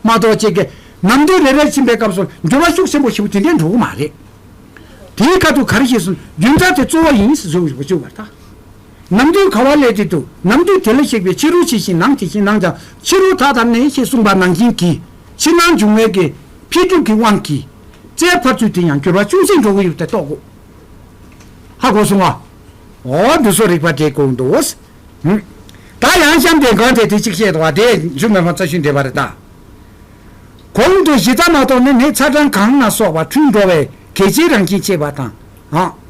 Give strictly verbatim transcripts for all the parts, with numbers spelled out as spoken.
མ་གཏོགས་ཅིག་གི་ནམ་དུས་རེ་རེ་ཕྱིན་པའི་སྐབས་སུ་འགྱུར་བ་ཤུགས་ཆེན་པོ་ཞིག་དེ་འདྲའི་འགྲོ་གི་མ་རེད། དེའི་ཁ་ཐུག་ག་རེ་ཞེས་སོང་རྒྱུན་རྩ་དེ་གཙོ་བོ་ཡིན་ཟེར་བཞུགས་བཞུགས་པར་ཐལ། ནམ་དུས་ག་བ་ལས་དེ་དུ་ནམ་དུས་དེ་ལ་གཤེགས་པའི་ཕྱི་རོལ་ཇི་བཞིན་ནང་དེ་བཞིན་སྣང་ཀྱང་ཕྱི་རོལ་མཐའ་དག་ནས་ཞེས་གསུངས་པ་ནང་བཞིན་གྱི་ཕྱི་ནང་འབྱུང་བའི་གི་འཕེལ་འགྲིབ་ཀྱི་དབང་གིས་རྩའི་འཕར་ཚུལ་དེ་ཡང་འགྱུར་བ་ཅུང་ཟད་འགྲོ་གི་ཡོད་དེ་རྟོགས་དགོས། ཧ་གོ་སོང་ང་། འོ་འདི་ཚོ་རིགས་པ་འགྲེལ་དགོས་འདུག་ཧུམ། ད་ཡང་གཤམ་དེ་གང་དེ་དེ་གཅིག་བཤད་དོ་བ་དེ་མཇུག་མེད་པ་རྩ་ཤུན་འདེབས་པ་རེད་ད། གོང་དུ་གཞི་རྩ་མ་གཏོགས་ནི་ནི་ཚ་གྲང་གང་ལ་སོགས་པ་འཁྲུལ་འགྲོ་བའི་གལ་ཆེའི་རང་བཞིན་བྱེད་པ་དང་། ཨང་།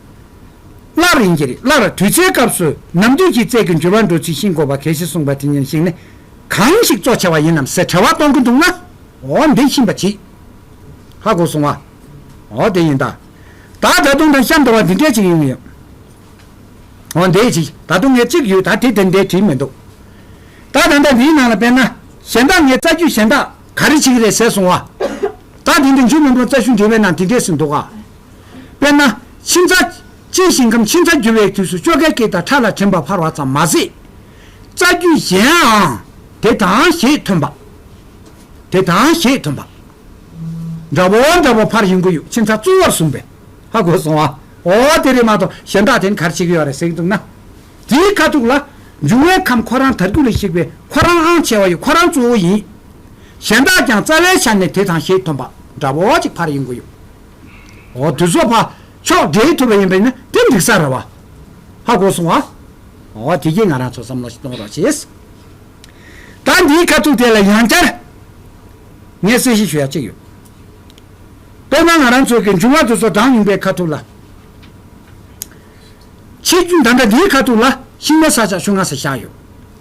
སླར་ཡིན་གྱི་རེད། སླར་དུས་ཚོད་སྐབས་སུ་ནམ་དུས་ཀྱི་རྩལ་གྱི་འགྱུར་བ་འགྲོ་ཚུལ་ཤེས་དགོས་པ་གལ་ཆེ་གསུངས་པ་དེ་ཉིད་ཞིག་ནི་གང་ཞིག་གཙོ་ཆེ་བ་ཡིན་ནམ་ཟེར་དྲི་བ་གཏོང་གི་འདུག་ན། འོ་འདི་ཤེས་པ་གྱིས། ཧ་གོ་སོང་ང་། འོ་དེ་ཡིན་ད། ད་ད་དུང་ད་གཤམ་དུ་བ་འདི་འདྲས་ཅིག་ཡོང་གི་ཡོད། འོ་འདི་ཅིག་ད་དུང་ངས་གཅིག་ཡོད་ད་དེ་དེ་འདྲས་བྲིས་མི་འདུག་ད་ད་ལྟ་འདིའི་ནང་ལ་དཔེར་ན་གཞན་དག་ངས་རྩ་རྒྱུད་གཞན་དག་ག་རེ་བྱེད་ཀྱི་རེད་ཟེར་སོང་བ། ད་འདི་འདི་མཇུག་མིན་པར་རྩ་ཤུན་འབྲེལ་བའི་ནང་འདི་འདྲས་སུ་འདུག་ག་དཔེར་ན་ཕྱི་མཚར། ཕྱི་ཞིང་ཁམས་ཕྱི་མཚར་འགྱུར་བའི་དུས་སུ་ཅོག་ཁའི་སྐད་དང་ཕྲ་ལ་དྲན་པ་འཕར་བ་ཙམ་མ་ཟད། རྩ་རྒྱུད་གཞན་ཡང་དེ་དང་ཞེས་ཐོན་པ། དེ་དང་ཞེས་ཐོན་པ། འདྲ་བོ་འདྲ་བོ་འཕར་ཡོང་གི་ཡོད་ཕྱི་མཚར་གཙོ་བོར་བཟུང་བས། ཧ་གོ་སོང་ཨ། འོ་དེ་རེད་མ་གཏོགས་གཞན་དག་དེ་ནི་ག་རེ་བྱེད་ཀྱི་ཡོད་རེད་ཟེར་གྱི་འདུག་ན། དེའི་ཁ་ཐུག་ལ། འབྱུང་བའི་ཁམས་ཁོ་རང་དར་རྒྱུ་ལ་གཤེགས་པའི་ཁོ་རང་ཨང་ཆེ་བ་ཡི་ཁོ་རང་གཙོ་བོ་ཡིན། གཞན་དག་ཀྱང་རྩ་བའི་ཆ་ནས་དེ་དང་ཞེས་ཐོན་པ་འདྲ་བོ་ཅིག་འཕར་ཡོང་གི་ཡོད། འོ་དུས་ཚོད་ཕར་ཕྱོགས་འབྲེལ་ཐུབ་པ་ཡིན་པས་ན་དེ་འགྲིག་ས་རེད་བ། ཧ་གོ་སོང་ཨ། འོ་དེ་གས་ང་རང་ཚོ་བསམ་བློ་ཞིག་གཏོང་རོགས་བྱེད། ད་འདིའི་ཁ་ཐུག་དེ་ལ་ཡང་བསྐྱར། ངས་གསལ་བཤད་ཞུ་ཡ་གཅིག་ཡོད། དཔེར་ན་ང་རང་ཚོ་གི་འབྱུང་བ་དེ་ཚོ་གྲངས་ཡིན་པའི་ཁ་ཐུག་ལ། ཕྱི་རྒྱུད་ད་ལྟ་འདིའི་ཁ་ཐུག་ལ་ཤིང་ནགས་ས་ཆ་ཆུ་ང་ས་བཞག་ཡོད།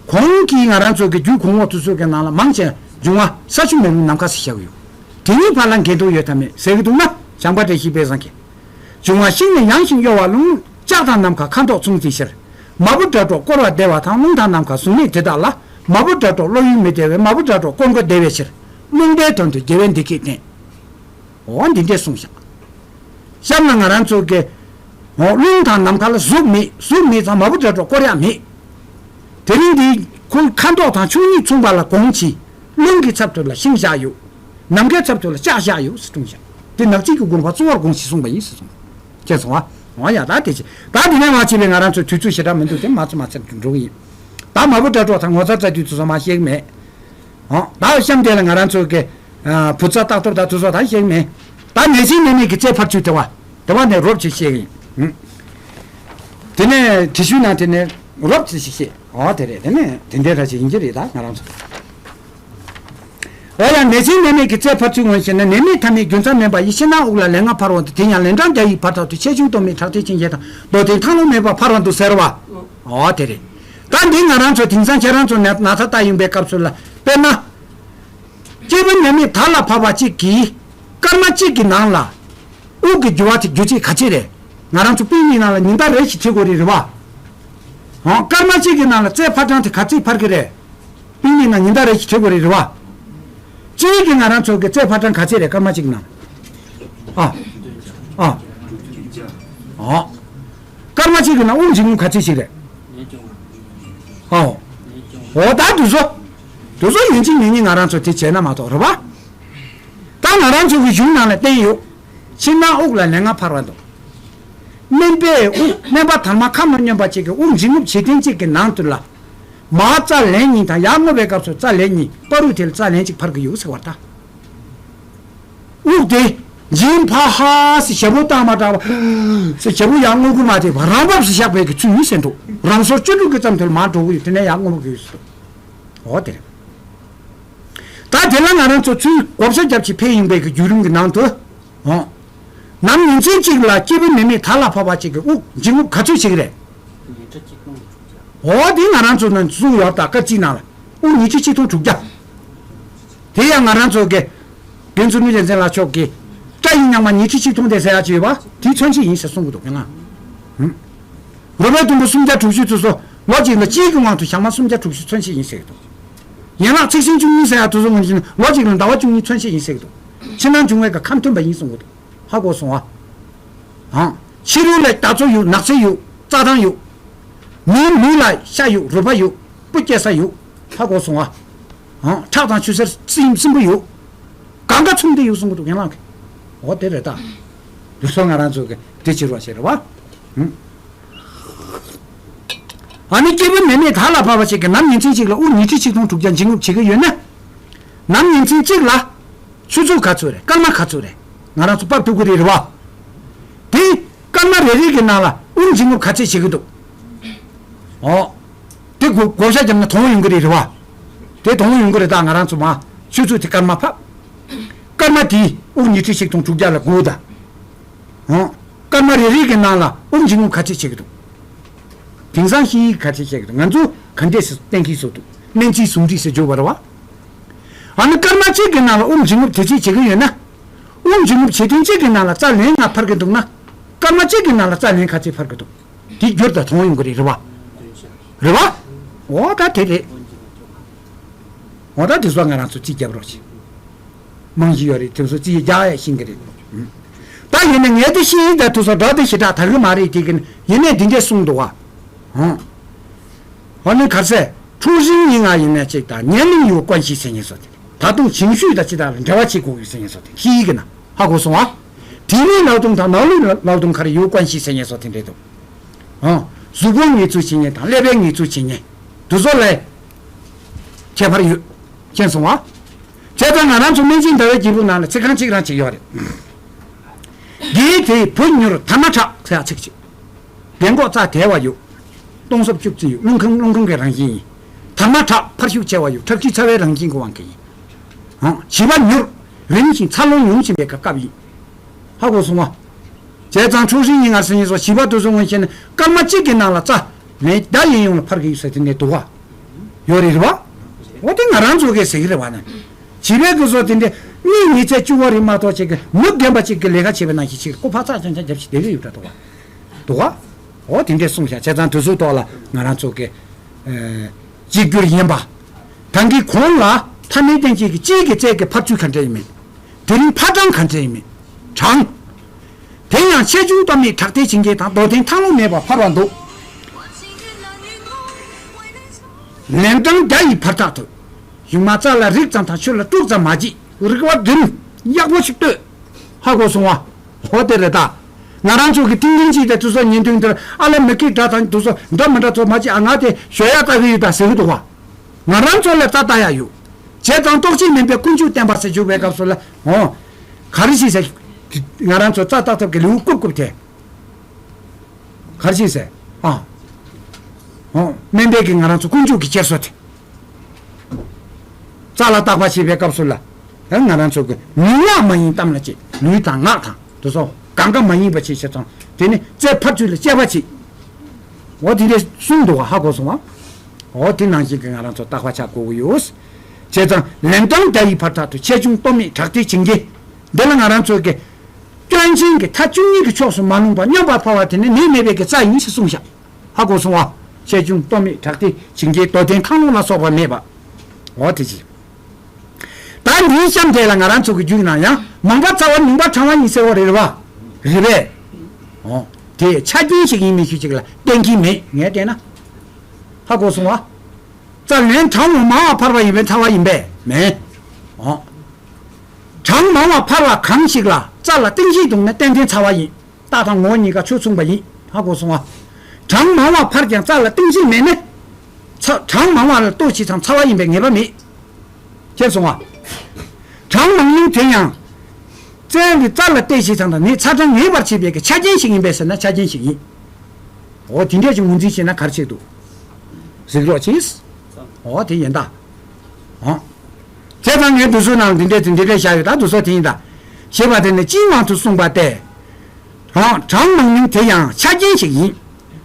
གོང་གི་ང་རང་ཚོ་གི་རྒྱུད་གོང་འོག་དེ་ཚོ་གི་ནང་ལ་མང་ཆེ་འབྱུང་བ་ས་ཆུ་མེ་རླུང་ནམ་མཁའ་ཟེར་བཞག་གི་ཡོད། དེ་གཉིས་བར་ལ་འགལ་འདུ་ཡོད་དམ་མེད་ཟེར་གི་འདུག་ན་བྱམས་པ་བཀྲ་ཤིས་དཔལ་བཟང་གིས། འབྱུང་བ་ཤིང་ནི་ཡང་ཞིང་གཡོ་བ་རླུང་། ལྕགས་དང་ནམ་མཁའ་ཁ་མདོག་མཚུངས་དེ་ཕྱིར། མ་བུ་སྒྲ་སྒྲོགས་བསྐོར་བ་བདེ་བ་དང་། རླུང་དང་ནམ་མཁའ་གཟུགས་མེད་དེ་དག་ལ། མ་བུ་སྒྲ་སྒྲོགས་བློ་ཡུལ་མི་བདེ་བས། མ་བུ་སྒྲ་སྒྲོགས་བསྐོར་མགོ་བདེ་བའི་ཕྱིར། རླུང་པའི་དོན་དུ་རྒྱལ་བས་འདི་སྐད་བསྟན། འོ་འདི་འདྲས་གསུངས་བཞག་གཤམ་ལ་ང་རང་ཚོ་གི། འོ་རླུང་དང་ནམ་མཁའ་ལ་གཟུགས་མེད། གཟུགས་མེད་ཙང་མ་བུ་སྒྲ་སྒྲོགས་བསྐོར་ཡག་མེད། དེ་རིང་འདི་ཁོ་ཁ་མདོག་དང་ཆུ་གཉིས་མཚུངས་པ་ལ་དགོངས་ཕྱིར། རླུང་གི་ཚབ་ཏུ་ལ་ཤིང་བཞག་ཡོད། ནམ་མཁའི་ཚབ་ཏུ་ལ་ལྕགས་བཞག་ཡོད་ཟེར་གསུངས་བཞག་དེ་ནག་རྩིས་ཀྱི་དགོངས་པ་གཙོ་བོར་དགོངས་ཞེས་གསུངས་པ་ཡིན་ཟེར་གསུངས། མཁྱེན་སོང་ཨ། འོ་ཡ་ད་དེ་ཅི། ད་འདི་ནས་མ་བྱས་པའི་ང་རང་ཚོའི་དུས་ཚོད་ཞེ་དྲག་མི་འདུག་དེ་མ་ཚོད་མ་ཚད་འགྲོ་གི་ཡིན། ད་མ་བུ་སྒྲ་སྒྲོགས་དང་ངོ་ཚ་རྩ་རྒྱུད་དེ་ཚོ་མ་བཤད་གི་མེད། ཨོ། ད་གཤམ་དེ་ལ་ང་རང་ཚོ་གི། ཨ། བུ་ཚ་རྟག་ཐོབ་དང་དེ་ཚོ་ད་བཤད་གི་མེད། ད་ནད་ཅིང་ནད་མེད་ཀྱི་རྩལ་འཕར་ཚུལ་དེ་བ། དེ་བ་ནས་རོབ་ཅིག་བཤད་གི་ཡིན། དེ་ནས་དྲི་ཤུལ་ནང་དེ་ནས་རོབ་ཅིག་བཤད། ཨོ་དེ་རེད། དེ་ནས་དེ་འདྲའི་ར་ཅིག་ཡིན་གྱི་རེད་ད་ང་རང་ཚོ། འོ་ཡང་ནད་ཅིང་ནད་མེད་ཀྱི་རྩལ་འཕར་ཚུལ་ངོས་བཞེས་ན། ནད་མེད་ཐ་མའི་རྒྱུ་མཚན་མེད་པ་ཡི། ཕྱི་ནང་དབུགས་ལ་ལན་ལྔ་འཕར་བ་འདུག་དེ་ཡང་ལན་གྲངས་བརྒྱ་ཡི་བར་དག་ཏུ་ཆེ་ཆུང་སྟོབས་མེད་དྲག་དྲི་ཆེན་བརྒྱད་དང་། མདོར་བསྟན་ཐང་ལྷུང་མེད་པར་འཕར་བ་འདུག་ཟེར་བ། འོ་དེ་རེད། ད་འདི་ང་རང་ཚོ་དེང་སང་ཁྱེད་རང་ཚོ་ནད་ན་ཚ་ལྟ་ཡོང་པའི་སྐབས་སུ་ལ་དཔེར་ན། སྐྱེས་བུ་ནད་མེད་དར་ལ་བབས་པ་གཅིག་གིས་སྐར་མ་གཅིག་གི་ནང་ལ་དབུགས་ཀྱི་རྒྱུ་བ་དེ་རྒྱུ་ཆེ་ག་ཚད་རེད། ང་རང་ཚོ་པིག་ནིག་ནང་ལ་ཉིན་ལྟར་རེ་ཞིག་ཁྲིད་དགོས་རེད་རེད་བ། ཧང་། སྐར་མ་གཅིག་གི་ནང་ལ་རྩའི་འཕར་གྲངས་དེ་ག་ཚད་འཕར་གི་རེད། པིག་ནིག་ནང་ཉིན་ལྟར་རེ་ཞིག་ཁྲིད་དགོས་རེད་རེད་བ། གཅིག་གི་ང་རང་ཚོ་གི་རྩའི་འཕར་གྲངས་ག་ཚད་རེད་སྐར་མ་གཅིག་གི་ནང་། ཨ། ཨ། ཨ། སྐར་མ་གཅིག་གི་ནང་དབུགས་འབྱིན་རྔུབ་ག་ཚད་ཞིག་རེད། ཨའོ། འོ་ད་དུ་ཚོ། དུ་ཚོ་ཡིན་གཅིག་མིན་གཉིས་ང་རང་ཚོ་དེ་བྱས་ན་མ་གཏོགས་རེད་བ། ད་ང་རང་ཚོ་གི་གཞུང་ནང་ལ་བསྟན་ཡོད། ཕྱི་ནང་དབུགས་ལ་ལན་ལྔ་འཕར་བ་འདུག་སྨན་པས་དབུགས་སྨན་པ་དར་མ་ཁམས་ལ་སྨྱོན་པ་གཅིག་གིས་དབུགས་འབྱིན་རྔུབ་བྱེད་ཐེངས་གཅིག་གི་ནང་དུ་ལ། མར་རྩ་ལན་གཉིས་དང་ཡར་རྔུབ་པའི་སྐབས་སུ་རྩ་ལན་གཉིས་བར་དུ་དེ་ལ་རྩ་ལན་གཅིག་འཕར་གི་ཡོད་ཟེར་བ་ད། དབུགས་དེ་འབྱིན་ཕ་ཧ་ཟེར་ཞབས་བུ་བཏང་མ་དྲག་པ་ཟེར་ཞབས་བུ་ཡར་རྔུབ་གི་མ་དེ་རང་བབས་སུ་བཞག་པའི་གི་ཚུལ་ཡིན་ཟེར་འདུག་རང་སོར་བཅུ་དྲུག་གི་ཙམ་དུ་ལ་མར་འགྲོ་གི་ཡོད། དེ་ནས་ཡར་རྔུབ་གི་ཡོད་ཟེར་འདུག་འོ་དེ་རེད། ད་དེ་ལ་ང་རང་ཚོ་ཚུར་བགོ་བཤའ་རྒྱབ་ཅིག་ཕེབས་ཡིན་པའི་གི་བརྒྱུད་རིམ་གི་ནང་དུ། འོ། ནམ་ཉིན་མཚན་གཅིག་ལ་སྐྱེས་བུ་ནད་མེད་དར་ལ་བབས་པ་གཅིག་གི་དབུགས་འབྱིན་རྔུབ་ག་ཚོད་ཞིག་རེད། འོ་དེ་ང་རང་ཚོ་ནང་གསུངས་ཡོད་ད་སྐར་རྩིས་ནང་ལ་དབུགས་ཉི་ཁྲི་ཆིག་སྟོང་དྲུག་བརྒྱ། དེ་ཡང་ང་རང་ཚོ་གི་རྒན་ཚུལ་མིན་རྒྱལ་མཚན་ལགས་མཆོག་གིས་སྐྲ་ཡི་རྙིང་མ་ཉི་ཁྲི་ཆིག་སྟོང་དེ་ཟེར་ཡག་ཅིག་ཡོད་པ་དེའི་མཚོན་བྱེད་ཡིན་ཟེར་གསུང་གི་འདུག་ཡང་ང་། རོལ་པའི་དུམ་བུ་སུམ་བརྒྱ་དྲུག་ཅུ་ཚོ་སོ་ལོ་གཅིག་ལ་གཅིག་གི་དབང་དུ་ཞག་མ་སུམ་བརྒྱ་དྲུག་ཅུ་མཚོན་བྱེད་ཡིན་ཟེར་གི་འདུག་ཡན་ལག་ཚེག་ཟིན་བཅུ་གཉིས་ཟེར་ཡག་དེ་ཚོ་ངོས་ཀྱིས་ལོ་གཅིག་ལ་ཟླ་བ་བཅུ་གཉིས་མཚོན་བྱེད་ཡིན་ཟེར་གི་འདུག་ཕྱི་ནང་འབྱུང་བའི་ཁམས་མཐུན་པ་ཡིན་གསུང་གི་འདུག་ཧ་གོ་སོང་ཨ། ཨང་། ཕྱི་རོལ་ལ་རྒྱ་མཚོ་ཡོད། ནགས་ཚལ་ཡོད། རྩྭ་ཐང་ཡོད། མིའི་ལུས་ལ་ཤ་ཡོད། རུས་པ་ཡོད། སྤུ་སྐྱེ་ས་ཡོད། ཧ་གོ་སོང་ཨ། ཨང་། ཁྲག་དང་ཆུ་སེར་སྲིན་སྲིན་བུ་ཡོད། གང་ག་མཚུངས་དེ་ཡོད་གསུང་གི་འདུག་ཡན་ལག་གི། འོ་དེ་རེད་ད། དེ་ཚོ་ང་རང་ཚོ་གི་དེ་བྱེད་རོགས་བྱེད་རེད་བ། ཨ་ནི་སྐྱེས་བུ་མེ་མེད་དག་ལ་བབ་པ་ཞིག་གིས་ནམ་ཉིན་མཚན་གཅིག་ལ་དབུགས་ཉི་ཁྲི་ཆིག་སྟོང་དྲུག་བརྒྱ་འབྱིན་རྔུབ་བྱེད་ཀྱི་ཡོད་ན། ནམ་ཉིན་མཚན་གཅིག་ལ་ཆུ་ཚོད་ག་ཚོད་རེད། སྐར་མ་ག་ཚོད་རེད། ང་རང་ཚོ་ཕབ་ཐུབ་ཀྱི་རེད་རེད་བ། དེ་སྐར་མ་རེ་རེ་གི་ནང་ལ་དབུགས་འབྱིན་རྔུབ་ག་ཚད་བྱེད་ཀྱི་འདུག་འོ། དེ་བགོ་བགོ་བཤའ་བརྒྱབ་ན་དོ་སྣང་ཡོང་གི་རེད་རེད་བ། དེ་དོ་སྣང་ཡོང་གི་རེད་ད། ང་རང་ཚོ་མ་ཆུ་ཚོད་དེ་སྐར་མ་ཕབ། སྐར་མ་དེ་དབུགས་ཉི་ཁྲི་ཆིག་སྟོང་དྲུག་བརྒྱ་ལ་བགོ་ད། ཧོ། སྐར་མ་རེ་རེ་གི་ནང་ལ་དབུགས་འབྱིན་རྔུབ་ག་ཚད་བྱེད་ཀྱི་འདུག་དེང་སང་ཤེས་ཡིག་ག་ཚད་བྱེད་ཀྱི་འདུག་ང་ཚོ་ག་འདྲས་སེ་གཏན་འཁེལ་བཟོ་འདུག་སྨན་རྩིས་ཟུང་འབྲེལ་ཟེར་བརྗོད་པ་རེད་བ། ཨ་ནི་སྐར་མ་གཅིག་གི་ནང་ལ་དབུགས་འབྱིན་རྔུབ་དེ་ཚད་བྱེད་ཀྱི་ཡོད་ན། དབུགས་འབྱིན་རྔུབ་བྱེད་ཐེངས་གཅིག་གི་ནང་ལ་རྩ་ལན་ལྔ་འཕར་གྱི་འདུག་ན། སྐར་མ་གཅིག་གི་ནང་ལ་རྩ་ལན་ག་ཚད་འཕར་གྱི་འདུག་དེ་བསྒྱུར་དང་མཐོང་ཡོང་གི་རེད་རེད་བ། རེད་བ། འོ་ད་དེ་རེད། འོ་ད་དེ་ཚོ་ང་རང་ཚོ་རྩིས་རྒྱབ་རོགས་བྱེད། རྨང་གཞི་ཡོད་རེད། དེ་ཚོ་རྩིས་རྒྱག་ཡ་ཤེས་ཀྱི་རེད། ད་ཡིན་ན་ངས་དེ་ཤེས་ཡིན་ད་དུ་སོ་འདྲ་དེ་ཞེ་དྲག་ད་གི་མ་རེད་དེ་གི་ཡིན་ནས་འདི་འདྲས་གསུངས་འདུག་བ། ཧོ། ཨ་ནི་གར་ཟེར། 出生 ཡིན་ང་ཡིན་ན་གཅིག་དང་年龄有关系 ཟེར་ཉན་སོ་དེ། ད་དུང་情绪 དང་ཅི་དང་འབྲེལ་བ་བྱེད་དགོས་ཀྱི་ཟེར་ཉན་སོ་དེ་ཤེས་ཀྱི་ན་ཧ་གོ་སོང་ཨ། 体力劳动 དང་脑力劳动 ག་རེ་有关系 ཟེར་ཉན་སོ་དེ་འདྲེ་འདུག་ཨ། གཟུགས་པོ་ངལ་རྩོལ་བྱེད་ཉན་དང་ཀླད་པའི་ངལ་རྩོལ་བྱེད་ཉན། དུ་ཚོ་ལས། ཁྱད་པར་ཡོད། མཁྱེན་སོང་ཨ། བྱས་ཙང་ང་རང་ཚོ་སྨན་སྦྱིན་ཟླ་བའི་སྐྱེས་བུ་ནང་ལ་ཚིག་རྐང་གཅིག་རང་གཅིག་ཡོད་རེད། འདིའི་དེའི་བུ་མྱུར་དར་མ་ཁྲག་ཟེར་ཡ་ཚིག་གཅིག་རྒན་གོག་རྩ་དལ་བ་ཡོད། སྟོང་སོབ་བཅུ་བརྩི་ཡོད། རླུང་ཁང་རླུང་ཁང་གི་རང་བཞིན་ཡིན། དར་མ་ཁྲག་འཕར་ཤུགས་ཆེ་བ་ཡོད། ཁྲག་མཁྲིས་ཚ་བའི་རང་བཞིན་གྱི་དབང་གིས་ཡིན། ཧང་། བྱིས་པ་མྱུར། རིམ་བཞིན་འཚར་ལོངས་ཡོང་བཞིན་པའི་སྐབས་ཡིན། ཧ་གོ་སོང་ངོ་། བྱས་ཙང་ཆོག་ཤེས་ཡིན་ངར་སེང་ཡིན་སོགས་བྱིས་པ་དུ་སོང་ངོ་ཤེས་ན་སྐར་མ་གཅིག་གི་ནང་ལ་རྩ་ལན་ད་ཡིན་ཡོང་ལ་འཕར་གི་ཡོད་ས་དེ་ནས་འདུག་བ། ཡོད་རེད་རེད་བ། འོ་དེ་ང་རང་ཚོ་གས་ཟེར་གི་རེད་བ་ན། བྱིས་པའི་གི་སོ་དེ་འདྲ་གཉིས་ཉི་ཚེ་བཅུ་བ་རེད་མ་གཏོགས་ཅིག་གི་མི་རྒན་པ་ཅིག་གི་ལས་ཀ་བྱེད་པ་ནང་བཞིན་ཅིག་ཁོ་ཕ་ཚག་ཅང་ཅང་རྒྱབ་ཞིག་བསྡད་གི་ཡོད་འདྲ་འདུག་བ། འདུག་བ། འོ་དེ་འདྲས་གསུངས་ཤག་བྱས་ཙང་དུས་ཚོད་ཐོག་ལ་ང་རང་ཚོ་གི་གཅིག་གྱུར་ཡིན་པ། ད་གིན་གོང་ལ་ཐ་མའི་རྟེན་བྱེད་ཀྱི་གཅིག་གི་རྩལ་གྱི་འཕར་ཚུལ་ག་འདྲ་ཡིན་མིན། དེ་རིང་འཕར་གྲངས་ག་འདྲ་ཡིན་མིན། གྲངས། དེ་ཡང་ཆེ་ཆུང་སྟོབས་མེད་དྲག་དལ་ཇི་འགྱེད་དང་། མདོར་བསྟན་མཐའ་ལྷུང་མེད་པར་འཕར་བ་འདུག་ལན་གྲངས་བརྒྱ་ཡི་བར་ཐག་ཏུ། ཡུངས་མ་རྩ་ལ་རིགས་ཙམ་དང་ཆུ་ལ་དཀྲུག་ཙམ་མ་བརྗེད། རིག་པ་བདུན། ཡག་པོ་ཞིག་ལྟོས། ཧ་གོ་སོང་བ། འོ་དེ་རེད་ད། ང་རང་ཚོ་གི་ཏིང་ངེ་འཛིན་དེ་དུས་ཚོད་ཉིན་ཐུང་དེར་ཨ་ལ་མི་སྐད་འདྲ་དང་དུས་ཚོད་འདྲ་མི་འདྲ་ཚོ་མ་བྱེད་ཨ། ང་དེ་ཞོ་ཡ་ལྟ་གི་ཡོད་ད་ཟེར་གི་འདུག་བ། ང་རང་ཚོ་ལ་རྩ་ལྟ་ཡ་ཡོད། བྱས་ཙང་རྟོག་བཅས་མིན་པའི་ཀུན་འབྱུང་བསྟན་པ་ཟེར་བརྗོད་པའི་སྐབས་སུ་ལ་འོ། ག་རེ་ཞིག་ཟེར། ང་རང་ཚོ་རྩ་ལྟ་ཐབས་ཀྱི་ལེའུ་རྐུབ་རྐུབ་དེ། ག་རེ་ཞིག་ཟེར། ཨ། འོ། སྨན་པའི་གི་ང་རང་ཚོ་ཀུན་འབྱུང་གི་འཁྱེར་སོ་དེ། རྩ་ལ་བརྟག་པ་བྱེད་པའི་སྐབས་སུ་ལ། ཡང་ང་རང་ཚོ་གི་ལུས་ངག་མ་ཡིན་གཏམ་ལ་བྱེད། ལུས་དང་ངག་དང་དེ་ཚོ་གང་ག་མ་ཡིན་པ་བྱེད་བྱེད་ཙང་དེ་ནི་རྩའི་འཕར་ཚུལ་ལ་དཔྱད་པ་བྱེད། འོ་དེ་འདྲས་གསུངས་འདུག་བ། ཧ་གོ་སོང་བ། འོ་དེ་ནང་བཞིན་གི་ང་རང་ཚོ་བརྟག་པ་བྱ་དགོས་ཀྱི་ཡོད། བྱས་ཙང་ལན་གྲངས་བརྒྱ་ཡི་བར་ཐག་ཏུ་ཆེ་ཆུང་སྟོབས་མེད་དྲག་དལ་ཇི་འགྱེད། འདི་ལ་ང་རང་ཚོ་གི་སྐྱོན་ཅན་གྱི་མཐའ་བཅུ་གཉིས་ཀྱི་ཕྱོགས་སུ་མ་ལྷུང་བར་སྙོམས་པར་འཕར་བ་དེ་ནི་ནད་མེད་པའི་གི་རྩ་ཡིན་ཞེས་གསུངས་ཤག་ཧ་གོ་སོང་བ། ཆེ་ཆུང་སྟོབས་མེད་དྲག་དལ་ཇི་འགྱེད་མདོར་བསྟན་མཐའ་ལྷུང་ལ་སོགས་པ་མེད་པ། འོ་དེ་ཅི། ད་འདིའི་གཤམ་དེ་ལ་ང་རང་ཚོ་གི་རྒྱུད་ནང་ཡང་མང་པ་ཚ་བ་ཉུང་པ་གྲང་བ་ཡིན་ཟེར་བ་རེད་བ། རེད་པས། འོ། དེ་ཆ་རྐྱེན་ཞིག་ཡིན་མིན་ཞུ་ཅིག་ལ་གཏན་འཁེལ་མེད་ངས་བལྟས་ན། ཧ་གོ་སོང་བ། རྩ་ལན་གྲངས་མང་བ་འཕར་བ་ཡིན་པས་ཚ་བ་ཡིན་པས་མེད། འོ། གྲངས་མང་བ་འཕར་བ་གང་ཞིག་ལ་རྩ་ལ་གཏིང་ཤིང་བརྡུངས་ན་ཏན་ཏན་ཚ་བ་ཡིན། རྟགས་དང་ངོ་བོ་གཉིས་ཀ་ཆོས་མཚུངས་པ་ཡིན། ཧ་གོ་སོང་ང་། གྲངས་མང་བ་འཕར་ཀྱང་རྩ་ལ་གཏིང་ཤིང་མེད་ན། ཚ། གྲངས་མང་བ་ལ་ལྟོ་བྱེད་ཙང་ཚ་བ་ཡིན་པའི་ངེས་པ་མེད། མཁྱེན་སོང་ང་། གྲངས་མང་ཉུང་དེ་ཡང་། རྩའི་གི་རྩ་ལ་ལྟོས་བྱེད་ཙང་དང་ནི་ཚ་གྲང་ངེས་པར་བྱེད་པའི་གི་ཆ་རྐྱེན་ཞིག་ཡིན་པས་ཟེར་ན་ཆ་རྐྱེན་ཞིག་ཡིན། འོ་དེ་འདྲས་ཀྱི་ངོས་འཛིན་བྱས་ན་ག་རེ་བྱེད་འདུག་གཟིགས་རོགས་གྱིས། འོ་དེ་ཡིན་ད། འོ། བྱས་ཙང་ངས་འདི་ཚོའི་ནང་འདི་འདྲས་དེ་འདི་འདྲས་བཞག་ཡོད་ད། འདི་ཚོ་དེ་ཡིན་ད། ཞེས་པ་དེ་ནི་སྤྱིའི་དབང་དུ་གསུངས་པ་སྟེ། གྲངས་མང་ཉུང་དེ་ཡང་ཆ་རྐྱེན་ཞིག་ཡིན།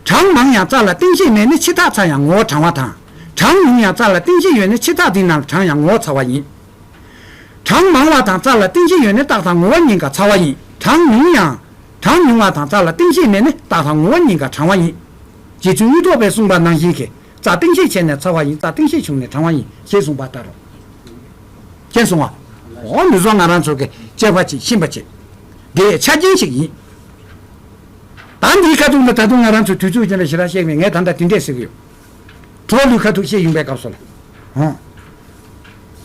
གྲངས་མང་ཡང་རྩ་ལ་གཏིང་ཤིང་མེད་ན་ཕྱི་ཐག་ཚ་ཡང་ངོ་བོ་གྲང་བ་དང་། གྲངས་ཉུང་ཡང་རྩ་ལ་གཏིང་ཤིང་ཡོད་ན་ཕྱི་ཐག་དེ་ནང་གྲང་ཡང་ངོ་བོ་ཚ་བ་ཡིན། གྲངས་མང་བ་དང་རྩ་ལ་གཏིང་ཤིང་ཡོད་ན་རྟགས་དང་ངོ་བོ་གཉིས་ཀ་ཚ་བ་ཡིན། གྲངས་ཉུང་ཡང་། གྲངས་ཉུང་བ་དང་རྩ་ལ་གཏིང་ཤིང་མེད་ན་རྟགས་དང་ངོ་བོ་གཉིས་ཀ་གྲང་བ་ཡིན། རྗེ་བཙུན་དབུ་ཐོག་པས་གསུངས་པ་ནང་བཞིན་གྱི་རྩ་གཏིང་ཤིང་ཆེ་ནས་ཚ་བ་ཡིན། རྩ་གཏིང་ཤིང་ཆུང་ནས་གྲང་བ་ཡིན་ཞེས་གསུངས་པ་ལྟར་རོ། མཁྱེན་སོང་ང་། འོ་འདི་ཚོ་ང་རང་ཚོ་གི་དཔྱད་པ་ཅིག་ཤེས་པ་ཅིག་དེ་ཆ་རྐྱེན་ཞིག་ཡིན། ད་འདིའི་ཁ་ཐུག་ལ་ད་དུང་ང་རང་ཚོ་དུས་ཚོད་ཅན་ལ་ཞེ་དྲག་བཤད་མེད། ངས་ད་ལྟ་དེ་འདྲས་ཟེར་གི་ཡོད། གྲོགས་ལུས་ཁ་ཐུག་བཤད་ཡོང་པའི་སྐབས་སུ་ལ། ཧོ།